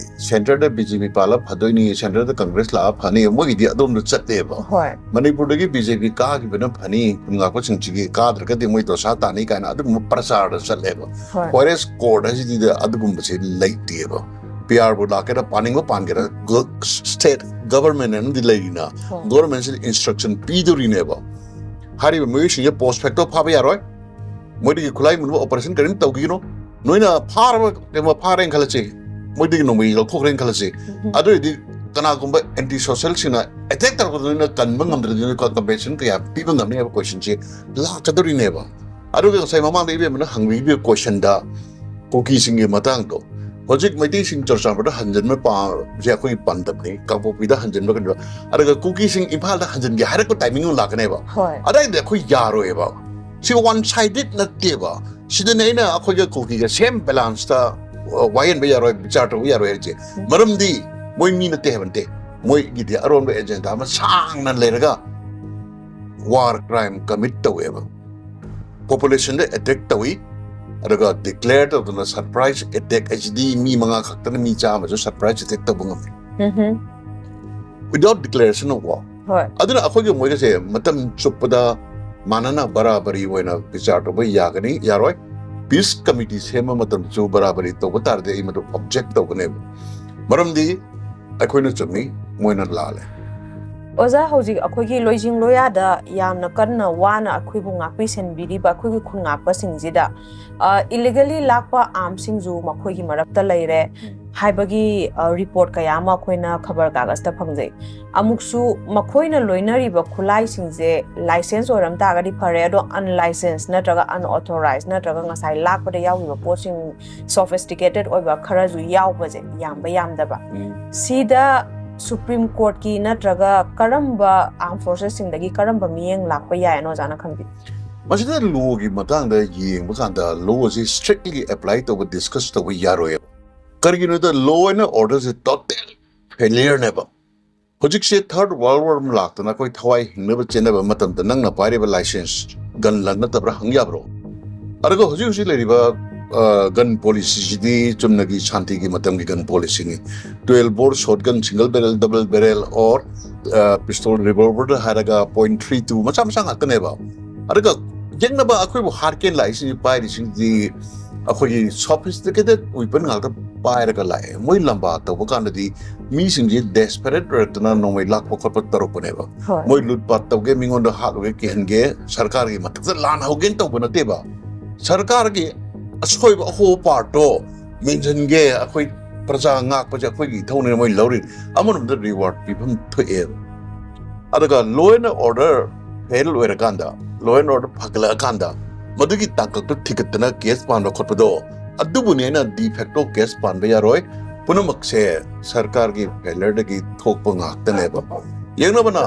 ꯁꯦꯟꯇꯔꯗ ꯕꯤ ꯖꯦ ꯄꯤ ꯄꯥꯜꯂ ꯐꯗꯣꯏꯅꯤ, ꯁꯦꯟꯇꯔꯗ ꯀꯪꯒ꯭ꯔꯦꯁ ꯂꯥꯛꯑ ꯐꯅꯤ, ꯃꯣꯏꯒꯤꯗꯤ ꯑꯗꯣꯝꯗ ꯆꯠꯂꯦꯕ꯫ ꯍꯣꯏ꯫ ꯃꯅꯤꯄꯨꯔꯗꯒꯤ ꯕꯤ ꯖꯦ ꯄꯤ ꯀꯥꯈꯤꯕꯅ ꯐꯅꯤ, ꯈꯨꯟ ꯉꯥꯛꯄꯁꯤꯡꯁꯤꯒꯤ ꯀꯥꯗ꯭ꯔꯒꯗꯤ ꯃꯣꯏ ꯗꯣꯁꯥ ꯇꯥꯅꯤ ꯀꯥꯏꯅ ꯑꯗꯨꯒꯨꯝꯕ ꯄ꯭ꯔꯆꯥꯔꯗ ꯆꯠꯂꯦꯕ꯫ ꯍꯣꯏ꯫ ꯐꯣꯔꯦꯁ ꯀꯣꯔꯠ ꯍꯥꯏꯁꯤꯗꯤ ꯑꯗꯨꯒꯨꯝꯕꯁꯦ ꯂꯩꯇꯦꯕ꯫ ꯄꯤ ꯑꯥꯔꯕꯨ ꯂꯥꯛꯀꯦꯔꯥ, ꯄꯥꯅꯤꯡꯕ ꯄꯥꯟꯒꯦꯔꯥ, ꯁ꯭ꯇꯦꯠ ꯒꯕꯔꯟꯃꯦꯟ ꯑꯃꯗꯤ ꯂꯩꯔꯤꯅ, ꯍꯣꯏ꯫ ꯒꯕꯔꯟꯃꯦꯟꯁꯤꯅ ꯏꯟꯁꯇ꯭ꯔꯛꯁꯟ ꯄꯤꯗꯣꯔꯤꯅꯦꯕ꯫ ꯍꯥꯏꯔꯤꯕ ꯃꯤꯑꯣꯏꯁꯤꯡꯁꯦ ꯄꯣꯁ ꯐꯦꯛꯇꯣ ꯐꯥꯕ ꯌꯥꯔꯣꯏ, ꯃꯣꯏꯗꯒꯤ ꯈꯨꯠꯂꯥꯏ ꯃꯨꯟꯕ ꯑꯣꯄꯔꯦꯁꯟ ꯀꯔꯤꯝ ꯇꯧꯈꯤꯒꯅꯨ꯫ ꯅꯣꯏꯅ ꯐꯥꯔꯕ, ꯀꯩꯅꯣ ꯐꯥꯔꯦꯅ ꯈꯜꯂꯁꯤ, ꯃꯣꯏꯗꯒꯤ ꯅꯣꯡꯃꯩ ꯂꯧꯊꯣꯛꯈ꯭ꯔꯦꯅ ꯈꯜꯂꯁꯤ, ꯎꯝ꯫ ꯑꯗꯨ ꯑꯣꯏꯔꯗꯤ ꯀꯅꯥꯒꯨꯝꯕ ꯑꯦꯟꯇꯤ ꯁꯣꯁꯦꯜꯁꯤꯡꯅ ꯑꯦꯇꯦꯛ ꯇꯧꯔꯛꯄꯗ ꯅꯣꯏꯅ ꯀꯟꯕ ꯉꯝꯗ꯭ꯔꯗꯤ ꯅꯣꯏ ꯀꯝꯄꯦꯟꯁꯦꯁꯟ ꯀꯌꯥ ꯄꯤꯕ ꯉꯝꯅꯤ ꯍꯥꯏꯕ ꯀꯣꯏꯁꯟꯁꯦ ꯂꯥꯛꯀꯗꯧꯔꯤꯅꯦꯕ꯫ ꯑꯗꯨꯒ ꯉꯁꯥꯏ ꯃꯃꯥꯡꯗ ꯏꯕꯦꯝꯃꯅ ꯍꯪꯕꯤꯈꯤꯕ ꯀꯣꯏꯁꯟꯗ ꯀꯨꯀꯤꯁꯤꯡꯒꯤ ꯃꯇꯥꯡꯗꯣ, ꯍꯧꯖꯤꯛ ꯃꯩꯇꯩꯁꯤꯡ ꯆꯨꯔꯆꯥꯟꯄꯨꯔꯗ ꯍꯟꯖꯤꯟꯕ ꯄꯥꯝꯁꯦ ꯑꯩꯈꯣꯏꯒꯤ ꯄꯥꯟꯗꯝꯅꯤ, ꯀꯥꯡꯄꯣꯛꯄꯤꯗ ꯍꯟꯖꯤꯟꯕ ꯀꯩꯅꯣ, ꯑꯗꯨꯒ ꯀꯨꯀꯤꯁꯤꯡ ꯏꯝꯐꯥꯜꯗ ꯍꯟꯖꯤꯟꯒꯦ ꯍꯥꯏꯔꯛꯄ ꯇꯥꯏꯃꯤꯡ ꯑꯃ ꯂꯥꯛꯀꯅꯦꯕ꯫ ꯍꯣꯏ꯫ ꯑꯗꯥꯏꯗ ꯑꯩꯈꯣꯏ ꯌꯥꯔꯣꯏꯕ꯫ ꯁꯤ ꯋꯥꯟ ꯁꯥꯏꯗꯦꯠ ꯅꯠꯇꯦꯕ꯫ ꯁꯤꯗꯅꯦ ꯑꯩꯅ ꯑꯩꯈꯣꯏꯒ ꯀꯨꯀꯤꯒ ꯁꯦꯝ ꯕꯦꯂꯥꯟꯁꯇ ꯋꯥꯌꯦꯟꯕ ꯌꯥꯔꯣꯏ, ꯕꯤꯆꯥꯔ ꯇꯧꯕ ꯌꯥꯔꯣꯏ ꯍꯥꯏꯁꯦ꯫ ꯃꯔꯝꯗꯤ ꯃꯣꯏ ꯃꯤ ꯅꯠꯇꯦ ꯍꯥꯏꯕ ꯅꯠꯇꯦ, ꯃꯣꯏꯒꯤꯗꯤ ꯑꯔꯣꯟꯕ ꯑꯦꯖꯦꯟꯗꯥ ꯑꯃ ꯁꯥꯡꯅ ꯂꯩꯔꯒ ꯋꯥꯔ ꯀ꯭ꯔꯥꯏꯝ ꯀꯃꯤꯠ ꯇꯧꯋꯦꯕ, ꯄꯣꯄꯨꯂꯦꯁꯟꯗ ꯑꯦꯇꯦꯛ ꯇꯧꯏ, ꯑꯗꯨꯒ ꯗꯤꯀ꯭ꯂꯦꯌꯔ ꯇꯧꯗꯅ ꯁꯔꯄ꯭ꯔꯥꯏꯖ ꯑꯦꯇꯦꯛ ꯍꯥꯏꯁꯤꯗꯤ ꯃꯤ ꯃꯉꯥ ꯈꯛꯇꯅ ꯃꯤ ꯆꯥꯝꯃꯁꯨ ꯁꯔꯄ꯭ꯔꯥꯏꯖ ꯑꯦꯇꯦꯛ ꯇꯧꯕ ꯉꯝꯃꯤ, ꯎꯝꯍꯨꯝ꯫ without declaration of war꯫ ꯍꯣꯏ꯫ ꯑꯗꯨꯅ ꯑꯩꯈꯣꯏꯒ ꯃꯣꯏꯒꯁꯦ ꯃꯇꯝ ꯆꯨꯞꯄꯗ ꯃꯥꯟꯅꯅ ꯕꯔꯥꯕꯔꯤ ꯑꯣꯏꯅ ꯕꯤꯆꯥꯔ ꯇꯧꯕ ꯌꯥꯒꯅꯤ, ꯌꯥꯔꯣꯏ꯫ ꯄꯤꯁ ꯀꯃꯤꯇꯤ ꯁꯦꯝꯕ ꯃꯇꯝꯗꯁꯨ ꯕꯔꯥꯕꯔꯤ ꯇꯧꯕ ꯇꯥꯔꯗꯤ ꯑꯩ ꯃꯗꯨ ꯑꯣꯕꯖꯦꯛ ꯇꯧꯒꯅꯦꯕ, ꯃꯔꯝꯗꯤ ꯑꯩꯈꯣꯏꯅ ꯆꯨꯝꯃꯤ, ꯃꯣꯏꯅ ꯂꯥꯜꯂꯦ꯫ ꯑꯣꯖꯥ, ꯍꯧꯖꯤꯛ ꯑꯩꯈꯣꯏꯒꯤ ꯂꯣꯏꯖꯤꯡ ꯂꯣꯌꯥꯗ ꯌꯥꯝꯅ ꯀꯟꯅ ꯋꯥꯅ ꯑꯩꯈꯣꯏꯕꯨ ꯉꯥꯛꯄꯤ ꯁꯦꯟꯕꯤꯔꯤꯕ ꯑꯩꯈꯣꯏꯒꯤ ꯈꯨꯟ ꯉꯥꯛꯄꯁꯤꯡꯁꯤꯗ, ꯑ, ꯏꯂꯤꯒꯦꯂꯤ ꯂꯥꯛꯄ ꯑꯥꯔꯝꯁꯤꯡꯁꯨ ꯃꯈꯣꯏꯒꯤ ꯃꯔꯛꯇ ꯂꯩꯔꯦ꯫ ꯍꯥꯏꯕꯒꯤ ꯔꯤꯄꯣꯔꯠ ꯀꯌꯥ ꯑꯃ ꯑꯩꯈꯣꯏꯅ ꯈꯕꯔ ꯀꯥꯒꯖꯇ ꯐꯪꯖꯩ꯫ ꯑꯃꯨꯛꯁꯨ ꯃꯈꯣꯏꯅ ꯂꯣꯏꯅꯔꯤꯕ ꯈꯨꯠꯂꯥꯏꯁꯤꯡꯁꯦ ꯂꯥꯏꯁꯦꯟꯁ ꯑꯣꯏꯔꯝ ꯇꯥꯔꯒꯗꯤ ꯐꯔꯦ, ꯑꯗꯣ ꯑꯟꯂꯥꯏꯁꯦꯟꯁ ꯅꯠꯇ꯭ꯔꯒ ꯑꯟꯑꯣꯊꯣꯔꯥꯏꯖ ꯅꯠꯇ꯭ꯔꯒ ꯉꯁꯥꯏ ꯂꯥꯛꯄꯗ ꯌꯥꯎꯈꯤꯕ ꯄꯣꯠꯁꯤꯡ, ꯁꯣꯐꯤꯁꯇꯤꯀꯦꯇꯦꯠ ꯑꯣꯏꯕ ꯈꯔꯁꯨ ꯌꯥꯎꯕꯁꯦ, ꯌꯥꯝꯕ ꯌꯥꯝꯗꯕ, ꯁꯤꯗ ꯁꯨꯄ꯭ꯔꯤꯝ ꯀꯣꯔꯠꯀꯤ ꯅꯠꯇ꯭ꯔꯒ ꯀꯔꯝꯕ ꯑꯥꯔꯝ ꯐꯣꯔꯁꯦꯁꯁꯤꯡꯗꯒꯤ ꯀꯔꯝꯕ ꯃꯤꯠꯌꯦꯡ ꯂꯥꯛꯄ ꯌꯥꯏꯅ ꯑꯣꯖꯥꯅ ꯈꯟꯕꯤ? ꯃꯁꯤꯗ ꯂꯣꯒꯤ ꯃꯇꯥꯡꯗ ꯌꯦꯡꯕ ꯀꯥꯟꯗ ꯂꯣ ꯑꯁꯤ ꯁ꯭ꯇ꯭ꯔꯤꯛꯂꯤ ꯑꯦꯄ꯭ꯂꯥꯏ ꯇꯧꯕ, ꯗꯤꯁꯀꯁ ꯇꯧꯕ ꯌꯥꯔꯣꯏꯕ꯫ ꯀꯔꯤꯒꯤꯅꯣꯗ ꯂꯣ ꯑꯦꯟ ꯑꯣꯔꯗꯔꯁꯦ ꯇꯣꯇꯦꯜ ꯐꯦꯂꯤꯌꯔꯅꯦꯕ꯫ ꯍꯧꯖꯤꯛꯁꯦ ꯊꯥꯔꯠ ꯋꯥꯔꯜ ꯋꯥꯔ ꯑꯃ ꯂꯥꯛꯇꯅ ꯑꯩꯈꯣꯏ ꯊꯋꯥꯏ ꯍꯤꯡꯅꯕ ꯆꯦꯟꯅꯕ ꯃꯇꯝꯗ ꯅꯪꯅ ꯄꯥꯏꯔꯤꯕ ꯂꯥꯏꯁꯦꯟꯁ ꯒꯟ ꯂꯟ ꯅꯠꯇꯕ꯭ꯔꯥ ꯍꯪ ꯌꯥꯕ꯭ꯔꯣ? ꯑꯗꯨꯒ ꯍꯧꯖꯤꯛ ꯍꯧꯖꯤꯛ ꯂꯩꯔꯤꯕ ꯒꯟ ꯄꯣꯂꯤꯁꯤꯁꯤꯗꯤ ꯆꯨꯝꯅꯒꯤ ꯁꯥꯟꯇꯤꯒꯤ ꯃꯇꯝꯒꯤ ꯒꯟ ꯄꯣꯂꯤꯁꯤꯅꯤ꯫ Twelve bore short gun, single barrel, double barrel or pistol, ꯔꯤꯚꯣꯜꯚꯔꯗ ꯍꯥꯏꯔꯒ ꯄꯣꯏꯟ ꯊ꯭ꯔꯤ ꯇꯨ ꯃꯆꯥ ꯃꯆꯥ ꯉꯥꯛꯇꯅꯦꯕ꯫ ꯑꯗꯨꯒ ꯌꯦꯡꯅꯕ ꯑꯩꯈꯣꯏꯕꯨ ꯍꯥꯔꯠ ꯀꯦꯟ ꯂꯥꯛꯏꯁꯤꯡꯁꯤ ꯄꯥꯏꯔꯤꯁꯤꯡꯗꯤ ꯑꯩꯈꯣꯏꯒꯤ ꯁꯣꯐꯤꯁꯇꯤꯀꯦꯇꯦꯠ ꯋꯤꯄꯟ ꯉꯥꯛꯇ ꯄꯥꯏꯔꯒ ꯂꯥꯛꯑꯦ꯫ ꯃꯣꯏ ꯂꯝꯕꯥ ꯇꯧꯕ ꯀꯥꯟꯗꯗꯤ ꯃꯤꯁꯤꯡꯁꯤ ꯗꯦꯁꯄꯦꯔꯦꯠ ꯑꯣꯏꯔꯛꯇꯅ ꯅꯣꯡꯃꯩ ꯂꯥꯛꯄ ꯈꯣꯠꯄ ꯇꯧꯔꯛꯄꯅꯦꯕ꯫ ꯍꯣꯏ꯫ ꯃꯣꯏ ꯂꯨꯠ ꯄꯥꯠ ꯇꯧꯒꯦ, ꯃꯤꯉꯣꯟꯗ ꯍꯥꯠꯂꯨꯒꯦ, ꯀꯤꯍꯟꯒꯦ, ꯁꯔꯀꯥꯔꯒꯤ ꯃꯊꯛꯇ ꯂꯥꯟ ꯍꯧꯒꯦꯅ ꯇꯧꯕ ꯅꯠꯇꯦꯕ꯫ ꯁꯔꯀꯥꯔꯒꯤ ꯑꯁꯣꯏꯕ ꯑꯍꯣꯕ ꯄꯥꯔꯠꯇꯣ ꯃꯦꯟꯁꯤꯟꯒꯦ, ꯑꯩꯈꯣꯏ ꯄ꯭ꯔꯖꯥ ꯉꯥꯛꯄꯁꯦ ꯑꯩꯈꯣꯏꯒꯤ ꯏꯊꯧꯅꯦꯅ ꯃꯣꯏ ꯂꯧꯔꯤ꯫ ꯑꯃꯔꯣꯝꯗ ꯔꯤꯋꯥꯔꯗ ꯄꯤꯐꯝ ꯊꯣꯛꯑꯦꯕ꯫ ꯑꯗꯨꯒ ꯂꯣ ꯑꯦꯟ ꯑꯣꯔꯗꯔ ꯐꯦꯜ ꯑꯣꯏꯔꯀꯥꯟꯗ, ꯂꯣ ꯑꯦꯟ ꯑꯣꯔꯗꯔ ꯐꯒꯠꯂꯛꯑꯀꯥꯟꯗ ꯃꯗꯨꯒꯤ ꯇꯥꯡꯀꯛꯇꯨ ꯊꯤꯒꯠꯇꯅ ꯀꯦꯁ ꯄꯥꯟꯕ ꯈꯣꯠꯄꯗꯣ, ꯑꯗꯨꯕꯨꯅꯤ ꯑꯩꯅ ꯗꯤ ꯐꯦꯛꯇꯣ ꯀꯦꯁ ꯄꯥꯟꯕ ꯌꯥꯔꯣꯏ꯫ ꯄꯨꯝꯅꯃꯛꯁꯦ ꯁꯔꯀꯥꯔꯒꯤ ꯐꯦꯂꯔꯗꯒꯤ ꯊꯣꯛꯄ ꯉꯥꯛꯇꯅꯦꯕ꯫ ꯌꯦꯡꯅꯕꯅ,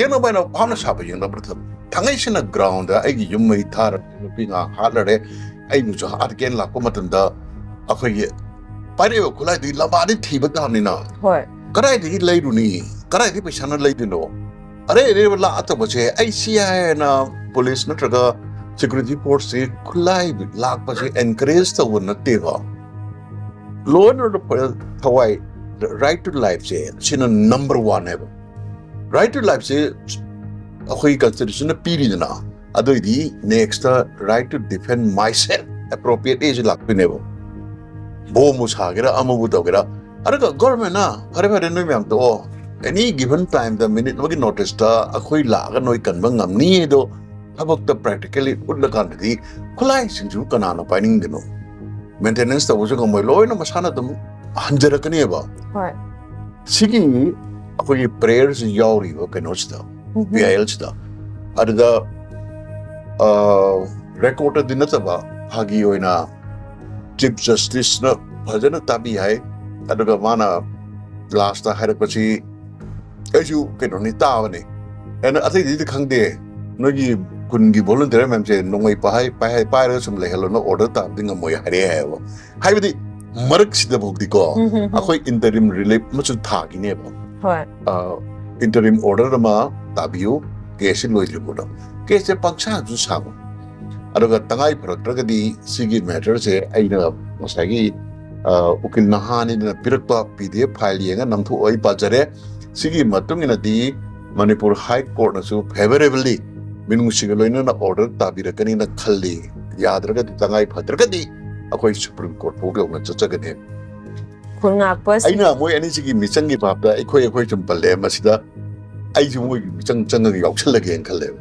ꯌꯦꯡꯅꯕ ꯍꯥꯏꯅ ꯐꯥꯎꯅ ꯁꯥꯕ ꯌꯦꯡꯅꯕ ꯅꯠꯇꯕ, ꯊꯥꯡꯉꯩ ꯁꯦꯡꯅ ꯒ꯭ꯔꯥꯎꯟꯗ ꯑꯩꯒꯤ ꯌꯨꯝ ꯃꯩ ꯊꯥꯔ ꯅꯨꯄꯤ ꯉꯥ ꯍꯥꯠꯂꯔꯦ, ꯑꯩꯕꯨꯁꯨ ꯍꯥꯠꯀꯦꯅ ꯂꯥꯛꯄ ꯃꯇꯝꯗ ꯑꯩꯈꯣꯏꯒꯤ ꯄꯥꯏꯔꯛꯏꯕ ꯈꯨꯠꯂꯥꯏꯗꯨꯒꯤ ꯂꯝꯕꯥꯗꯤ ꯊꯤꯕ ꯇꯥꯕꯅꯤꯅ꯫ ꯍꯣꯏ꯫ ꯀꯗꯥꯏꯗꯒꯤ ꯂꯩꯔꯨꯅꯤ? ꯀꯗꯥꯏꯗꯒꯤ ꯄꯩꯁꯥꯅ ꯂꯩꯗꯣꯏꯅꯣ? ꯑꯔꯩ ꯑꯔꯩꯕ ꯂꯥꯛꯑ ꯇꯧꯕꯁꯦ ꯑꯩ ꯁꯤ ꯍꯥꯏꯅ ꯄꯨꯂꯤꯁ ꯅꯠꯇ꯭ꯔꯒ ꯁꯦꯀ꯭ꯌꯨꯔꯤꯇꯤ ꯐꯣꯔꯁꯁꯤ ꯈꯨꯠꯂꯥꯏ ꯂꯥꯛꯄꯁꯦ ꯑꯦꯟꯀꯔꯦꯖ ꯇꯧꯕ ꯅꯠꯇꯦꯕ꯫ ꯂꯣ ꯑꯦꯟ ꯑꯣꯔꯗꯔ ꯊꯋꯥꯏ, ꯔꯥꯏꯠ ꯇꯨ ꯂꯥꯏꯐꯁꯦ ꯁꯤꯅ ꯅꯝꯕꯔ ꯋꯥꯟꯅꯦꯕ꯫ ꯔꯥꯏꯠ ꯇꯨ ꯂꯥꯏꯐꯁꯦ ꯑꯩꯈꯣꯏ ꯀꯟꯁꯇꯤꯇ꯭ꯌꯨꯁꯟꯅ ꯄꯤꯔꯤꯗꯅ, ꯑꯗꯨꯏꯗꯤ ꯅꯦꯛꯁꯇ ꯔꯥꯏꯠ ꯇꯨ ꯗꯤꯐꯦꯟ ꯃꯥꯏ ꯁꯦꯜꯐ ꯑꯦꯄ꯭ꯔꯣꯄ꯭ꯔꯤꯌꯦꯠ ꯑꯦꯁꯤ ꯂꯥꯛꯇꯣꯏꯅꯦꯕ꯫ ꯕꯣꯝꯕꯨ ꯁꯥꯒꯦꯔꯥ, ꯑꯃꯕꯨ ꯇꯧꯒꯦꯔꯥ꯫ ꯑꯗꯨꯒ ꯒꯣꯔꯃꯦꯟꯅ ꯐꯔꯦ ꯐꯔꯦ ꯅꯣꯏ ꯃꯌꯥꯝ ꯇꯣꯛꯑꯣ, ꯑꯦꯅꯤ ꯒꯤꯚꯟ ꯇꯥꯏꯝꯗ ꯃꯤꯅꯤꯠ ꯑꯃꯒꯤ ꯅꯣꯇꯤꯁꯇ ꯑꯩꯈꯣꯏ ꯂꯥꯛꯑꯒ ꯅꯣꯏ ꯀꯟꯕ ꯉꯝꯅꯤ ꯑꯗꯣ ꯊꯕꯛꯇ ꯄ꯭ꯔꯦꯛꯇꯤꯀꯦꯜꯂꯤ ꯎꯠꯂꯀꯥꯟꯗꯗꯤ ꯈꯨꯠꯂꯥꯏꯁꯤꯡꯁꯨ ꯀꯅꯥꯅ ꯄꯥꯏꯅꯤꯡꯗꯣꯏꯅꯣ? ꯃꯦꯟꯇꯦꯅꯦꯟꯁ ꯇꯧꯕꯁꯨ ꯉꯝꯃꯣꯏ, ꯂꯣꯏꯅ ꯃꯁꯥꯅ ꯑꯗꯨꯝ ꯍꯟꯖꯔꯛꯀꯅꯦꯕ꯫ ꯍꯣꯏ꯫ ꯁꯤꯒꯤ ꯑꯩꯈꯣꯏꯒꯤ ꯄ꯭ꯔꯦꯌꯔꯁꯤ ꯌꯥꯎꯔꯤꯕ ꯀꯩꯅꯣꯁꯤꯗ, ꯎꯝ꯫ P I ꯑꯦꯜꯁꯤꯗ꯫ ꯑꯗꯨꯗ ꯔꯦꯀꯣꯔꯗꯗꯤ ꯅꯠꯇꯕ, ꯐꯥꯒꯤ ꯑꯣꯏꯅ ꯆꯤꯐ ꯖꯁꯇꯤꯁꯅ ꯐꯖꯅ ꯇꯥꯕꯤ ꯍꯥꯏ꯫ ꯑꯗꯨꯒ ꯃꯥꯅ ꯂꯥꯁꯇ ꯍꯥꯏꯔꯛꯄꯁꯤ, ꯑꯩꯁꯨ ꯀꯩꯅꯣꯅꯤ, ꯇꯥꯕꯅꯤ, ꯑꯩꯅ ꯑꯇꯩꯗꯤꯗꯤ ꯈꯪꯗꯦ, ꯅꯣꯏꯒꯤ ꯈꯨꯟꯒꯤ ꯚꯣꯂꯨꯟꯇꯤꯌꯔ ꯃꯌꯥꯝꯁꯦ ꯅꯣꯡꯃꯩ ꯄꯥꯏ-, ꯄꯥꯏ-, ꯄꯥꯏꯔꯒ ꯁꯨꯝ ꯂꯩꯍꯜꯂꯣꯅ ꯑꯣꯔꯗꯔ ꯇꯥꯕꯗꯤ ꯉꯝꯃꯣꯏ ꯍꯥꯏꯔꯛꯑꯦ ꯍꯥꯏꯌꯦꯕ꯫ ꯍꯥꯏꯕꯗꯤ ꯃꯔꯛꯁꯤꯗꯐꯥꯎꯗꯤꯀꯣ ꯎꯝ, ꯎꯝ, ꯎꯝ꯫ ꯑꯩꯈꯣꯏ ꯏꯟꯇꯔꯤꯝ ꯔꯤꯂꯤꯐ ꯑꯃꯁꯨ ꯊꯥꯈꯤꯅꯦꯕ꯫ ꯍꯣꯏ꯫ ꯏꯟꯇꯔꯤꯝ ꯑꯣꯔꯗꯔ ꯑꯃ ꯇꯥꯕꯤꯌꯨ, ꯀꯦꯁꯁꯤ ꯂꯣꯏꯗ꯭ꯔꯤꯕꯗ꯫ ꯀꯦꯁꯁꯦ ꯄꯪꯁꯥꯁꯨ ꯁꯥꯕ꯫ ꯑꯗꯨꯒ ꯇꯉꯥꯏ ꯐꯔꯛꯇ꯭ꯔꯒꯗꯤ ꯁꯤꯒꯤ ꯃꯦꯇꯔꯁꯦ ꯑꯩꯅ ꯉꯁꯥꯏꯒꯤ, ꯑ, ꯎꯀꯤꯜ ꯅꯍꯥꯅꯤꯗꯅ ꯄꯤꯔꯛꯄ ꯄꯤ ꯗꯤ ꯑꯦꯐ ꯐꯥꯏꯜ ꯌꯦꯡꯉ ꯅꯝꯊꯣꯛꯑ ꯑꯩ ꯄꯥꯖꯔꯦ꯫ ꯁꯤꯒꯤ ꯃꯇꯨꯡ ꯏꯟꯅꯗꯤ ꯃꯅꯤꯄꯨꯔ ꯍꯥꯏ ꯀꯣꯔꯠꯅꯁꯨ ꯐꯦꯚꯔꯦꯕꯜꯂꯤ ꯃꯤꯅꯨꯡꯁꯤꯒ ꯂꯣꯏꯅꯅ ꯑꯣꯔꯗꯔ ꯇꯥꯕꯤꯔꯛꯀꯅꯤꯅ ꯈꯜꯂꯤ꯫ ꯌꯥꯗ꯭ꯔꯒꯗꯤ, ꯇꯉꯥꯏ ꯐꯗ꯭ꯔꯒꯗꯤ ꯑꯩꯈꯣꯏ ꯁꯨꯄ꯭ꯔꯤꯝ ꯀꯣꯔꯠ ꯐꯥꯎ ꯌꯧꯅ ꯆꯠꯆꯒꯅꯤ꯫ ꯈꯨꯟ ꯉꯥꯛꯄꯁꯤꯡ ꯑꯩꯅ ꯃꯣꯏ ꯑꯅꯤꯁꯤꯒꯤ ꯃꯤꯆꯪꯒꯤ ꯚꯥꯞꯇ ꯑꯩꯈꯣꯏ, ꯑꯩꯈꯣꯏ ꯁꯨꯝ ꯄꯜꯂꯦ, ꯃꯁꯤꯗ ꯑꯩꯁꯨ ꯃꯣꯏꯒꯤ ꯃꯤꯆꯪ ꯆꯪꯉꯒ ꯌꯥꯎꯁꯜꯂꯒꯦꯅ ꯈꯜꯂꯦꯕ꯫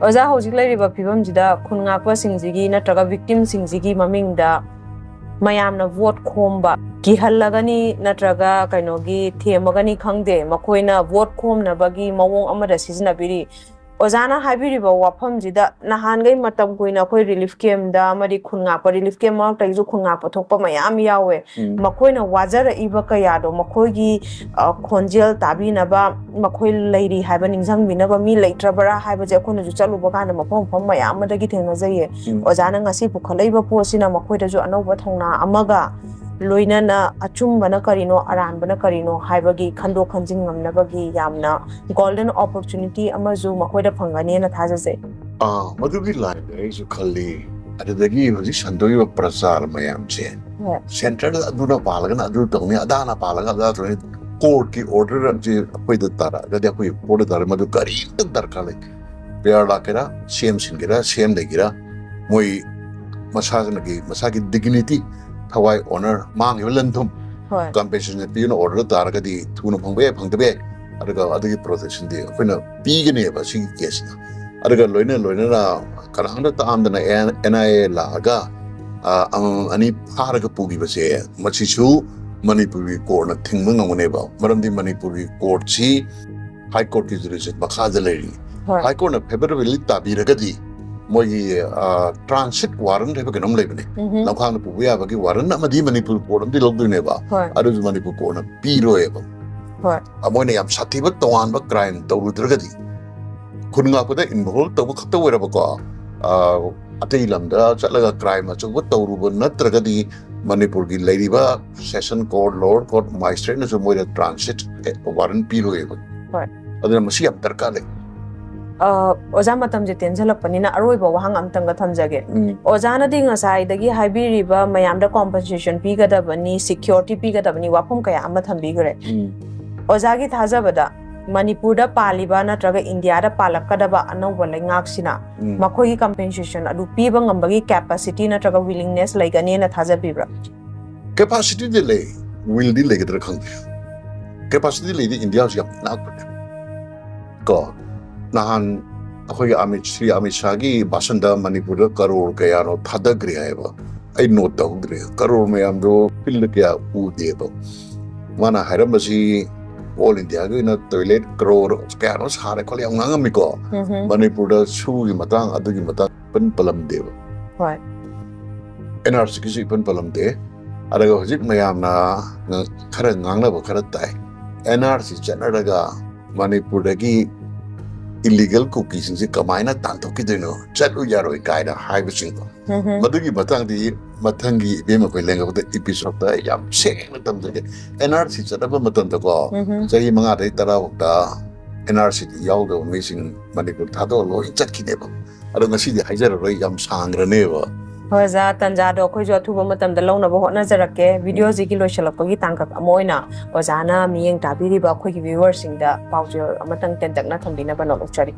ꯑꯣꯖꯥ, ꯍꯧꯖꯤꯛ ꯂꯩꯔꯤꯕ ꯐꯤꯕꯝꯁꯤꯗ ꯈꯨꯟ ꯉꯥꯛꯄꯁꯤꯡꯁꯤꯒꯤ ꯅꯠꯇ꯭ꯔꯒ ꯚꯤꯛꯇꯤꯝꯁꯤꯡꯁꯤꯒꯤ ꯃꯃꯤꯡꯗ ꯃꯌꯥꯝꯅ ꯚꯣꯠ ꯈꯣꯝꯕ ꯀꯤꯍꯜꯂꯒꯅꯤ ꯅꯠꯇ꯭ꯔꯒ ꯀꯩꯅꯣꯒꯤ ꯊꯦꯝꯃꯒꯅꯤ ꯈꯪꯗꯦ, ꯃꯈꯣꯏꯅ ꯚꯣꯠ ꯈꯣꯝꯅꯕꯒꯤ ꯃꯑꯣꯡ ꯑꯃꯗ ꯁꯤꯖꯤꯟꯅꯕꯤꯔꯤ꯫ ꯑꯣꯖꯥꯅ ꯍꯥꯏꯕꯤꯔꯤꯕ ꯋꯥꯐꯝꯁꯤꯗ ꯅꯍꯥꯟꯈꯩ ꯃꯇꯝ ꯀꯨꯏꯅ ꯑꯩꯈꯣꯏ ꯔꯤꯂꯤꯐ ꯀꯦꯝꯗ ꯑꯃꯗꯤ ꯈꯨꯟ ꯉꯥꯛꯄ ꯔꯤꯂꯤꯐ ꯀꯦꯝ ꯃꯔꯛꯇꯒꯤꯁꯨ ꯈꯨꯟ ꯉꯥꯛꯄ ꯊꯣꯛꯄ ꯃꯌꯥꯝ ꯌꯥꯎꯋꯦ꯫ ꯎꯝ꯫ ꯃꯈꯣꯏꯅ ꯋꯥꯖꯔꯛꯏꯕ ꯀꯌꯥꯗꯣ, ꯃꯈꯣꯏꯒꯤ, ꯑ, ꯈꯣꯟꯖꯦꯜ ꯇꯥꯕꯤꯅꯕ, ꯃꯈꯣꯏ ꯂꯩꯔꯤ ꯍꯥꯏꯕ ꯅꯤꯡꯁꯤꯡꯕꯤꯅꯕ ꯃꯤ ꯂꯩꯇ꯭ꯔꯕ꯭ꯔꯥ ꯍꯥꯏꯕꯁꯦ ꯑꯩꯈꯣꯏꯅꯁꯨ ꯆꯠꯂꯨꯕ ꯀꯥꯟꯗ ꯃꯐꯝ ꯃꯐꯝ ꯃꯌꯥꯝ ꯑꯃꯗꯒꯤ ꯊꯦꯡꯅꯖꯩꯌꯦ꯫ ꯎꯝ꯫ ꯑꯣꯖꯥꯅ ꯉꯁꯤ ꯄꯨꯈꯠꯂꯛꯏꯕ ꯄꯣꯠꯁꯤꯅ ꯃꯈꯣꯏꯗꯁꯨ ꯑꯅꯧꯕ ꯊꯧꯅꯥ ꯑꯃꯒ ꯂꯣꯏꯅꯅ ꯑꯆꯨꯝꯕꯅ ꯀꯔꯤꯅꯣ, ꯑꯔꯥꯟꯕꯅ ꯀꯔꯤꯅꯣ ꯍꯥꯏꯕꯒꯤ ꯈꯟꯗꯣꯛ ꯈꯟꯖꯤꯟ ꯉꯝꯅꯕꯒꯤ ꯌꯥꯝꯅ ꯒꯣꯜꯗꯟ ꯑꯣꯄꯣꯔꯆꯨꯅꯤꯇꯤ ꯑꯃꯁꯨ ꯃꯈꯣꯏꯗ ꯐꯪꯒꯅꯦꯅ ꯊꯥꯖꯖꯩ꯫ ꯑꯥ, ꯃꯗꯨꯒꯤ ꯂꯥꯏꯟꯗ ꯑꯩꯁꯨ ꯈꯜꯂꯤ꯫ ꯑꯗꯨꯗꯒꯤ ꯍꯧꯖꯤꯛ ꯁꯟꯗꯣꯛꯏꯕ ꯄ꯭ꯔꯆꯥꯔ ꯃꯌꯥꯝꯁꯦ, ꯍꯣꯏ꯫ ꯁꯦꯟꯇꯔꯗ ꯑꯗꯨꯅ ꯄꯥꯜꯂꯒꯅ ꯑꯗꯨ ꯇꯧꯅꯤ, ꯑꯗꯥꯅ ꯄꯥꯜꯂꯒ ꯑꯗꯥ ꯇꯧꯅꯤ꯫ ꯀꯣꯔꯠꯀꯤ ꯑꯣꯔꯗꯔ ꯑꯃꯁꯦ ꯑꯩꯈꯣꯏꯗ ꯇꯥꯔꯛꯑꯒꯗꯤ, ꯑꯩꯈꯣꯏ ꯀꯣꯔꯠꯇ ꯇꯥꯔꯛꯑꯒ ꯃꯗꯨ ꯀꯔꯤꯝꯇ ꯗꯔꯀꯥꯔ ꯂꯩꯇꯦ꯫ ꯄꯤ ꯑꯥꯔ ꯂꯥꯛꯀꯦꯔꯥ, ꯁꯦꯝ ꯁꯤꯟꯒꯦꯔꯥ, ꯁꯦꯝ ꯂꯩꯒꯦꯔꯥ, ꯃꯣꯏ ꯃꯁꯥꯒꯤ, ꯃꯁꯥꯒꯤ ꯗꯤꯒꯅꯤꯇꯤ, ꯊꯋꯥꯏ, ꯑꯣꯅꯔ, ꯃꯥꯡꯉꯤꯕ ꯂꯟ ꯊꯨꯝ, ꯍꯣꯏ꯫ ꯀꯝꯄꯦꯟꯁꯦꯁꯟ ꯄꯤꯌꯨꯅ ꯑꯣꯔꯗꯔ ꯇꯥꯔꯒꯗꯤ ꯊꯨꯅ ꯐꯪꯕ ꯌꯥꯏ, ꯐꯪꯗꯕ ꯌꯥꯏ, ꯑꯗꯨꯒ ꯑꯗꯨꯒꯤ ꯄ꯭ꯔꯣꯇꯦꯛꯁꯟꯗꯤ ꯑꯩꯈꯣꯏꯅ ꯄꯤꯒꯅꯦꯕ ꯁꯤꯒꯤ ꯀꯦꯁꯁꯤꯗ꯫ ꯑꯗꯨꯒ ꯂꯣꯏꯅ ꯂꯣꯏꯅꯅ ꯀꯅꯥꯝꯇ ꯇꯥꯛꯑꯝꯗꯅ ꯑꯦꯟ ꯑꯥꯏ ꯑꯦ ꯂꯥꯛꯑꯒ ꯑ, ꯑꯃꯃꯝ ꯑꯅꯤ ꯐꯥꯔꯒ ꯄꯨꯈꯤꯕꯁꯦ, ꯃꯁꯤꯁꯨ ꯃꯅꯤꯄꯨꯔꯒꯤ ꯀꯣꯔꯠꯅ ꯊꯤꯡꯕ ꯉꯝꯒꯅꯦꯕ꯫ ꯃꯔꯝꯗꯤ ꯃꯅꯤꯄꯨꯔꯒꯤ ꯀꯣꯔꯠꯁꯤ ꯍꯥꯏ ꯀꯣꯔꯠꯀꯤ ꯖꯨꯔꯤꯁꯗꯤꯛꯁꯟ ꯃꯈꯥꯗ ꯂꯩꯔꯤ꯫ ꯍꯣꯏ꯫ ꯍꯥꯏ ꯀꯣꯔꯠꯅ ꯐꯦꯕꯔꯦꯕꯜꯂꯤ ꯇꯥꯕꯤꯔꯒꯗꯤ ꯃꯣꯏꯒꯤ, ꯑ, ꯇ꯭ꯔꯥꯟꯁꯤꯠ ꯋꯥꯔꯟ ꯍꯥꯏꯕ ꯀꯩꯅꯣꯝ ꯂꯩꯕꯅꯦ꯫ ꯎꯝꯍꯨꯝ꯫ ꯂꯝꯈꯥꯡꯗ ꯄꯨꯕ ꯌꯥꯕꯒꯤ ꯋꯥꯔꯟ ꯑꯃꯗꯤ ꯃꯅꯤꯄꯨꯔ ꯀꯣꯔꯠ ꯑꯃꯗꯤ ꯂꯧꯗꯣꯏꯅꯦꯕ꯫ ꯍꯣꯏ꯫ ꯑꯗꯨꯁꯨ ꯃꯅꯤꯄꯨꯔ ꯀꯣꯔꯠꯅ ꯄꯤꯔꯣꯏꯕ꯫ ꯍꯣꯏ꯫ ꯑ, ꯃꯣꯏꯅ ꯌꯥꯝ ꯁꯥꯊꯤꯕ ꯇꯣꯉꯥꯟꯕ ꯀ꯭ꯔꯥꯏꯝ ꯇꯧꯔꯨꯗ꯭ꯔꯒꯗꯤ, ꯈꯨꯟ ꯉꯥꯛꯄꯗ ꯏꯟꯚꯣꯜꯕ ꯇꯧꯕ ꯈꯛꯇ ꯑꯣꯏꯔꯕꯀꯣ, ꯑ, ꯑꯇꯩ ꯂꯝꯗ ꯆꯠꯂꯒ ꯀ꯭ꯔꯥꯏꯝ ꯑꯆꯧꯕ ꯇꯧꯔꯨꯕ ꯅꯠꯇ꯭ꯔꯒꯗꯤ ꯃꯅꯤꯄꯨꯔꯒꯤ ꯂꯩꯔꯤꯕ ꯁꯦꯁꯟ ꯀꯣꯔꯠ, ꯂꯣꯋꯔ ꯀꯣꯔꯠ, ꯃꯥꯖꯤꯁꯇ꯭ꯔꯦꯠꯅꯁꯨ ꯃꯣꯏꯗ ꯇ꯭ꯔꯥꯟꯁꯤꯠ ꯋꯥꯔꯟ ꯄꯤꯔꯣꯏꯕ꯫ ꯍꯣꯏ꯫ ꯑꯗꯨꯅ ꯃꯁꯤ ꯌꯥꯝ ꯗꯔꯀꯥꯔ ꯂꯩ꯫ ꯑ, ꯑꯣꯖꯥ, ꯃꯇꯝꯁꯦ ꯇꯦꯟꯁꯤꯜꯂꯛꯄꯅꯤꯅ ꯑꯔꯣꯏꯕ ꯋꯥꯍꯪ ꯑꯝꯇꯪꯒ ꯊꯝꯖꯒꯦ꯫ ꯎꯝ꯫ ꯑꯣꯖꯥꯅꯗꯤ ꯉꯁꯥꯏꯗꯒꯤ ꯍꯥꯏꯕꯤꯔꯤꯕ ꯃꯌꯥꯝꯗ ꯀꯣꯝꯄꯦꯟꯁꯦꯁꯟ ꯄꯤꯒꯗꯕꯅꯤ, ꯁꯤꯀ꯭ꯌꯣꯔꯤꯇꯤ ꯄꯤꯒꯗꯕꯅꯤ, ꯋꯥꯐꯝ ꯀꯌꯥ ꯑꯃ ꯊꯝꯕꯤꯈ꯭ꯔꯦ꯫ ꯎꯝ꯫ ꯑꯣꯖꯥꯒꯤ ꯊꯥꯖꯕꯗ ꯃꯅꯤꯄꯨꯔꯗ ꯄꯥꯜꯂꯤꯕ ꯅꯠꯇ꯭ꯔꯒ ꯏꯟꯗꯤꯌꯥꯗ ꯄꯥꯜꯂꯛꯀꯗꯕ ꯑꯅꯧꯕ ꯂꯩꯉꯥꯛꯁꯤꯅ ꯎꯝ꯫ ꯃꯈꯣꯏꯒꯤ ꯀꯝꯄꯦꯟꯁꯦꯁꯟ ꯑꯗꯨ ꯄꯤꯕ ꯉꯝꯕꯒꯤ ꯀꯦꯄꯥꯁꯤꯇꯤ ꯅꯠꯇ꯭ꯔꯒ ꯋꯤꯂꯤꯡꯅꯦꯁ ꯂꯩꯒꯅꯤꯅ ꯊꯥꯖꯕꯤꯕ꯭ꯔꯥ? ꯀꯦꯄꯥꯁꯤꯇꯤꯗꯤ ꯂꯩ, ꯋꯤꯜꯗꯤ ꯂꯩꯒꯗ꯭ꯔꯥ ꯈꯪꯗꯦ꯫ ꯀꯦꯄꯥꯁꯤꯇꯤ ꯂꯩꯗꯤ ꯏꯟꯗꯤꯌꯥꯁꯨ ꯌꯥꯝ ꯅꯥꯛꯄꯅꯦ꯫ ꯀꯣ, ꯅꯍꯥꯟ ꯑꯩꯈꯣꯏꯒꯤ ꯑꯃꯤꯠ, ꯁ꯭ꯔꯤ ꯑꯃꯤꯠ ꯁꯥꯍꯒꯤ ꯚꯥꯁꯟꯗ ꯃꯅꯤꯄꯨꯔꯗ ꯀꯔꯣꯔ ꯀꯌꯥꯅꯣ ꯊꯥꯗꯈ꯭ꯔꯦ ꯍꯥꯏꯕ ꯑꯩ ꯅꯣꯠ ꯇꯧꯍꯧꯗ꯭ꯔꯦ꯫ ꯀꯔꯣꯔ ꯃꯌꯥꯝꯗꯣ ꯐꯤꯜꯗ ꯀꯌꯥ ꯎꯗꯦꯕ꯫ ꯃꯥꯅ ꯍꯥꯏꯔꯝꯕꯁꯤ ꯑꯣꯜ ꯏꯟꯗꯤꯌꯥꯒꯤ ꯑꯣꯏꯅ ꯇꯣꯏꯂꯦꯠ ꯀꯔꯣꯔ ꯀꯌꯥꯅꯣ ꯁꯥꯔꯦ ꯈꯣꯠꯂꯦ ꯌꯥꯝ ꯉꯥꯡꯉꯝꯃꯤꯀꯣ꯫ ꯎꯝꯍꯨꯝ꯫ ꯃꯅꯤꯄꯨꯔꯗ ꯁꯨꯒꯤ ꯃꯇꯥꯡ, ꯑꯗꯨꯒꯤ ꯃꯇꯥꯡ ꯄꯟ ꯄꯜꯂꯝꯗꯦꯕ꯫ ꯍꯣꯏ꯫ ꯑꯦꯟ ꯑꯥꯔ ꯁꯤꯒꯤꯁꯨ ꯏꯄꯟ ꯄꯜꯂꯝꯗꯦ꯫ ꯑꯗꯨꯒ ꯍꯧꯖꯤꯛ ꯃꯌꯥꯝꯅ ꯉ-, ꯈꯔ ꯉꯥꯡꯅꯕ ꯈꯔ ꯇꯥꯏ, ꯑꯦꯟ ꯑꯥꯔ ꯁꯤ ꯆꯠꯅꯔꯒ ꯃꯅꯤꯄꯨꯔꯗꯒꯤ ꯏꯂꯤꯒꯦꯜ ꯀꯨꯀꯤꯁꯤꯡꯁꯦ ꯀꯃꯥꯏꯅ ꯇꯥꯟꯊꯣꯛꯈꯤꯗꯣꯏꯅꯣ, ꯆꯠꯂꯨ ꯌꯥꯔꯣꯏ ꯀꯥꯏꯅ ꯍꯥꯏꯕꯁꯤꯡꯗꯣ꯫ ꯎꯝꯍꯨꯝ꯫ ꯃꯗꯨꯒꯤ ꯃꯇꯥꯡꯗꯤ ꯃꯊꯪꯒꯤ ꯏꯕꯦꯝ ꯑꯩꯈꯣꯏ ꯂꯦꯡꯉꯛꯄꯗ ꯏꯄꯤꯁꯣꯗꯇ ꯑꯩ ꯌꯥꯝ ꯁꯦꯡꯅ ꯇꯝꯖꯒꯦ꯫ ꯑꯦꯟ ꯑꯥꯔ ꯁꯤ ꯆꯠꯅꯕ ꯃꯇꯝꯗꯀꯣ, ꯎꯝꯍꯨꯝ꯫ ꯆꯍꯤ ꯃꯉꯥꯗꯒꯤ ꯇꯔꯥ ꯐꯥꯎꯗ ꯑꯦꯟ ꯑꯥꯔ ꯁꯤꯗꯤ ꯌꯥꯎꯗꯕ ꯃꯤꯁꯤꯡ ꯃꯅꯤꯄꯨꯔ ꯊꯥꯗꯣꯛꯑ ꯂꯣꯏ ꯆꯠꯈꯤꯅꯦꯕ꯫ ꯑꯗꯣ ꯉꯁꯤꯗꯤ ꯍꯥꯏꯖꯔꯔꯣꯏ, ꯌꯥꯝ ꯁꯥꯡꯈ꯭ꯔꯅꯦꯕ꯫ ꯍꯣꯏ ꯑꯣꯖꯥ, ꯇꯟꯖꯥꯗꯣ ꯑꯩꯈꯣꯏꯁꯨ ꯑꯊꯨꯕ ꯃꯇꯝꯗ ꯂꯧꯅꯕ ꯍꯣꯠꯅꯖꯔꯛꯀꯦ꯫ ꯚꯤꯗꯤꯑꯣꯁꯤꯒꯤ ꯂꯣꯏꯁꯤꯜꯂꯛꯄꯒꯤ ꯇꯥꯡꯀꯛ ꯑꯃ ꯑꯣꯏꯅ ꯑꯣꯖꯥꯅ ꯃꯤꯠꯌꯦꯡ ꯇꯥꯕꯤꯔꯤꯕ ꯑꯩꯈꯣꯏꯒꯤ ꯚ꯭ꯌꯨꯋꯔꯁꯤꯡꯗ ꯄꯥꯎꯖꯦꯜ ꯑꯃꯇꯪ ꯇꯦꯟꯇꯛꯅ ꯊꯝꯕꯤꯅꯕ ꯅꯣꯂꯨꯛꯆꯔꯤ꯫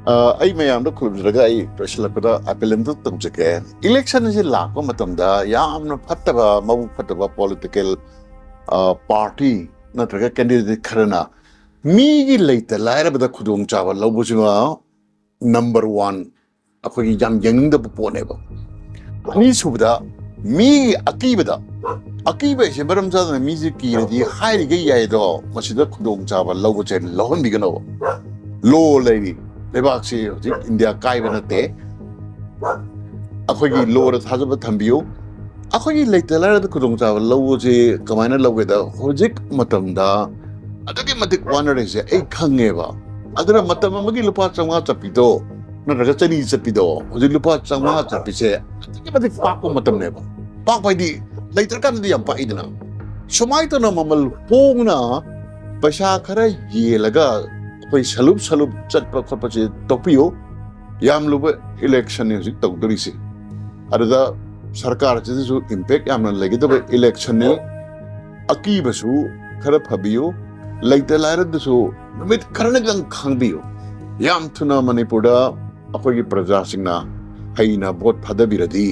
ꯑ, ꯑꯩ ꯃꯌꯥꯝꯗ ꯈꯨꯔꯨꯝꯖꯔꯒ ꯑꯩ ꯂꯣꯏꯁꯤꯜꯂꯛꯄꯗ ꯑꯥꯄꯦꯜ ꯑꯃꯇ ꯇꯧꯖꯒꯦ꯫ ꯏꯂꯦꯛꯁꯟ ꯑꯁꯤ ꯂꯥꯛꯄ ꯃꯇꯝꯗ ꯌꯥꯝꯅ ꯐꯠꯇꯕ, ꯃꯕꯨꯛ ꯐꯠꯇꯕ ꯄꯣꯂꯤꯇꯤꯀꯦꯜ, ꯑ, ꯄꯥꯔꯇꯤ ꯅꯠꯇ꯭ꯔꯒ ꯀꯦꯟꯗꯤꯗꯦꯠ ꯈꯔꯅ ꯃꯤꯒꯤ ꯂꯩꯇ ꯂꯥꯏꯔꯕꯗ ꯈꯨꯗꯣꯡꯆꯥꯕ ꯂꯧꯕꯁꯤꯃ ꯅꯝꯕꯔ ꯋꯥꯟ ꯑꯩꯈꯣꯏꯒꯤ ꯌꯥꯝ ꯌꯦꯡꯅꯤꯡꯗꯕ ꯄꯣꯠꯅꯦꯕ꯫ ꯑꯅꯤꯁꯨꯕꯗ, ꯃꯤ ꯑꯀꯤꯕꯗ, ꯑꯀꯤꯕ ꯍꯥꯏꯁꯦ ꯃꯔꯝ ꯆꯥꯗꯅ ꯃꯤꯁꯦ ꯀꯤꯔꯗꯤ ꯍꯥꯏꯔꯤꯈꯩ ꯌꯥꯏ, ꯑꯗꯣ ꯃꯁꯤꯗ ꯈꯨꯗꯣꯡꯆꯥꯕ ꯂꯧꯕꯁꯦ ꯂꯧꯍꯟꯕꯤꯒꯅꯣꯕ꯫ ꯂꯣ ꯂꯩꯔꯤ꯫ ꯂꯩꯕꯥꯛꯁꯤ ꯍꯧꯖꯤꯛ ꯏꯟꯗꯤꯌꯥ ꯀꯥꯏꯕ ꯅꯠꯇꯦ꯫ ꯑꯩꯈꯣꯏꯒꯤ ꯂꯣꯗ ꯊꯥꯖꯕ ꯊꯝꯕꯤꯌꯨ꯫ ꯑꯩꯈꯣꯏꯒꯤ ꯂꯩꯇ ꯂꯥꯏꯔꯗ ꯈꯨꯗꯣꯡꯆꯥꯕ ꯂꯧꯕꯁꯤ ꯀꯃꯥꯏꯅ ꯂꯧꯒꯦꯗ, ꯍꯧꯖꯤꯛ ꯃꯇꯝꯗ ꯑꯗꯨꯛꯀꯤ ꯃꯇꯤꯛ ꯋꯥꯅꯔꯤꯁꯦ ꯑꯩ ꯈꯪꯉꯦꯕ꯫ ꯑꯗꯨꯅ ꯃꯇꯝ ꯑꯃꯒꯤ ꯂꯨꯄꯥ ꯆꯥꯝꯃꯉꯥ ꯆꯠꯄꯤꯗꯣ ꯅꯠꯇ꯭ꯔꯒ ꯆꯅꯤ ꯆꯠꯄꯤꯗꯣ, ꯍꯧꯖꯤꯛ ꯂꯨꯄꯥ ꯆꯥꯝꯃꯉꯥ ꯆꯠꯄꯤꯁꯦ ꯑꯗꯨꯛꯀꯤ ꯃꯇꯤꯛ ꯄꯥꯛꯄ ꯃꯇꯝꯅꯦꯕ꯫ ꯄꯥꯛꯄ ꯍꯥꯏꯗꯤ ꯂꯩꯇ꯭ꯔꯀꯥꯟꯗꯗꯤ ꯌꯥꯝ ꯄꯥꯛꯏꯗꯅ꯫ ꯁꯨꯃꯥꯏꯅ ꯇꯧꯅ ꯃꯃꯜ ꯍꯣꯡꯅ ꯄꯩꯁꯥ ꯈꯔ ꯌꯦꯜꯂꯒ ꯑꯩꯈꯣꯏ ꯁꯂꯨꯞ ꯁꯂꯨꯞ ꯆꯠꯄ ꯈꯣꯠꯄꯁꯦ ꯇꯣꯛꯄꯤꯌꯨ꯫ ꯌꯥꯝ ꯂꯨꯕ ꯏꯂꯦꯛꯁꯟꯅꯤ ꯍꯧꯖꯤꯛ ꯇꯧꯗꯣꯔꯤꯁꯦ꯫ ꯑꯗꯨꯗ ꯁꯔꯀꯥꯔꯁꯤꯗꯁꯨ ꯏꯝꯄꯦꯛ ꯌꯥꯝꯅ ꯂꯩꯒꯗꯕ ꯏꯂꯦꯛꯁꯟꯅꯤ꯫ ꯑꯀꯤꯕꯁꯨ ꯈꯔ ꯐꯕꯤꯌꯨ, ꯂꯩꯇ ꯂꯥꯏꯔꯗꯁꯨ ꯅꯨꯃꯤꯠ ꯈꯔꯅꯤꯗꯪ ꯈꯥꯡꯕꯤꯌꯨ꯫ ꯌꯥꯝ ꯊꯨꯅ ꯃꯅꯤꯄꯨꯔꯗ ꯑꯩꯈꯣꯏꯒꯤ ꯄ꯭ꯔꯖꯥꯁꯤꯡꯅ ꯍꯩꯅ ꯚꯣꯠ ꯊꯥꯗꯕꯤꯔꯗꯤ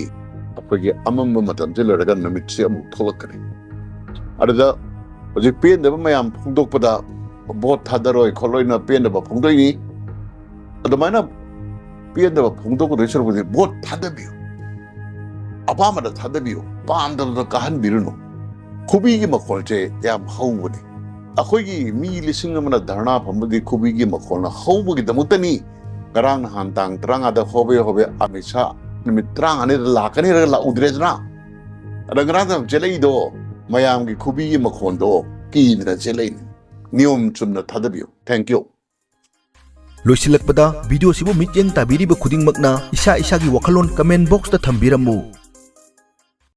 ꯑꯩꯈꯣꯏꯒꯤ ꯑꯃꯝꯕ ꯃꯇꯝꯁꯦ ꯂꯣꯏꯔꯒ ꯅꯨꯃꯤꯠꯁꯦ ꯑꯃꯨꯛ ꯊꯣꯛꯂꯛꯀꯅꯤ꯫ ꯑꯗꯨꯗ ꯍꯧꯖꯤꯛ ꯄꯦꯟꯗꯕ ꯃꯌꯥꯝ ꯐꯣꯡꯗꯣꯛꯄꯗ ꯚꯣꯠ ꯊꯥꯗꯔꯣꯏ ꯈꯣꯠꯂꯣꯏꯅ ꯄꯦꯟꯗꯕ ꯐꯣꯡꯗꯣꯛꯏꯅꯤ꯫ ꯑꯗꯨꯃꯥꯏꯅ ꯄꯦꯟꯗꯕ ꯐꯣꯡꯗꯣꯛꯀꯗꯣꯏ ꯁꯔꯨꯛꯄꯨꯗꯤ ꯚꯣꯠ ꯊꯥꯗꯕꯤꯌꯨ, ꯑꯄꯥꯝꯕꯗ ꯊꯥꯗꯕꯤꯌꯨ, ꯄꯥꯝꯗꯕꯗ ꯀꯥꯍꯟꯕꯤꯔꯨꯅꯨ꯫ ꯈꯨꯕꯤꯒꯤ ꯃꯈꯣꯜꯁꯦ ꯌꯥꯝ ꯍꯧꯕꯅꯤ꯫ ꯑꯩꯈꯣꯏꯒꯤ ꯃꯤ ꯂꯤꯁꯤꯡ ꯑꯃꯅ ꯙꯔꯅꯥ ꯐꯝꯕꯗꯤ ꯈꯨꯕꯤꯒꯤ ꯃꯈꯣꯜꯅ ꯍꯧꯕꯒꯤꯗꯃꯛꯇꯅꯤ꯫ ꯉꯔꯥꯡ ꯅꯍꯥꯟ ꯇꯥꯡ ꯇꯔꯥꯃꯉꯥꯗ ꯍꯣꯕꯦ ꯍꯣꯕꯦ ꯑꯃꯤꯠ ꯁꯥ ꯅꯨꯃꯤꯠ ꯇꯔꯥꯃꯉꯥꯅꯤꯗ ꯂꯥꯛꯀꯅꯤ ꯍꯥꯏꯔꯒ ꯂꯥꯛꯎꯗ꯭ꯔꯦꯗꯅ꯫ ꯑꯗ ꯉꯔꯥꯡ ꯅꯍꯥꯟ ꯆꯦꯜꯂꯛꯏꯗꯣ ꯃꯌꯥꯝꯒꯤ ꯈꯨꯕꯤꯒꯤ ꯃꯈꯣꯟꯗꯣ ꯀꯤꯗꯅ ꯆꯦꯜꯂꯛꯏꯅꯤ꯫ ꯅꯤꯌꯣꯝ ꯆꯨꯝꯅ ꯊꯥꯗꯕꯤꯌꯨ꯫ Thank you꯫ ꯂꯣꯏꯁꯤꯜꯂꯛꯄꯗ, ꯚꯤꯗꯤꯑꯣꯁꯤꯕꯨ ꯃꯤꯠꯌꯦꯡ ꯇꯥꯕꯤꯔꯤꯕ ꯈꯨꯗꯤꯡꯃꯛꯅ ꯏꯁꯥ ꯏꯁꯥꯒꯤ ꯋꯥꯈꯜꯂꯣꯟ ꯀꯃꯦꯟ ꯕꯣꯛꯁꯇ ꯊꯝꯕꯤꯔꯝꯃꯨ꯫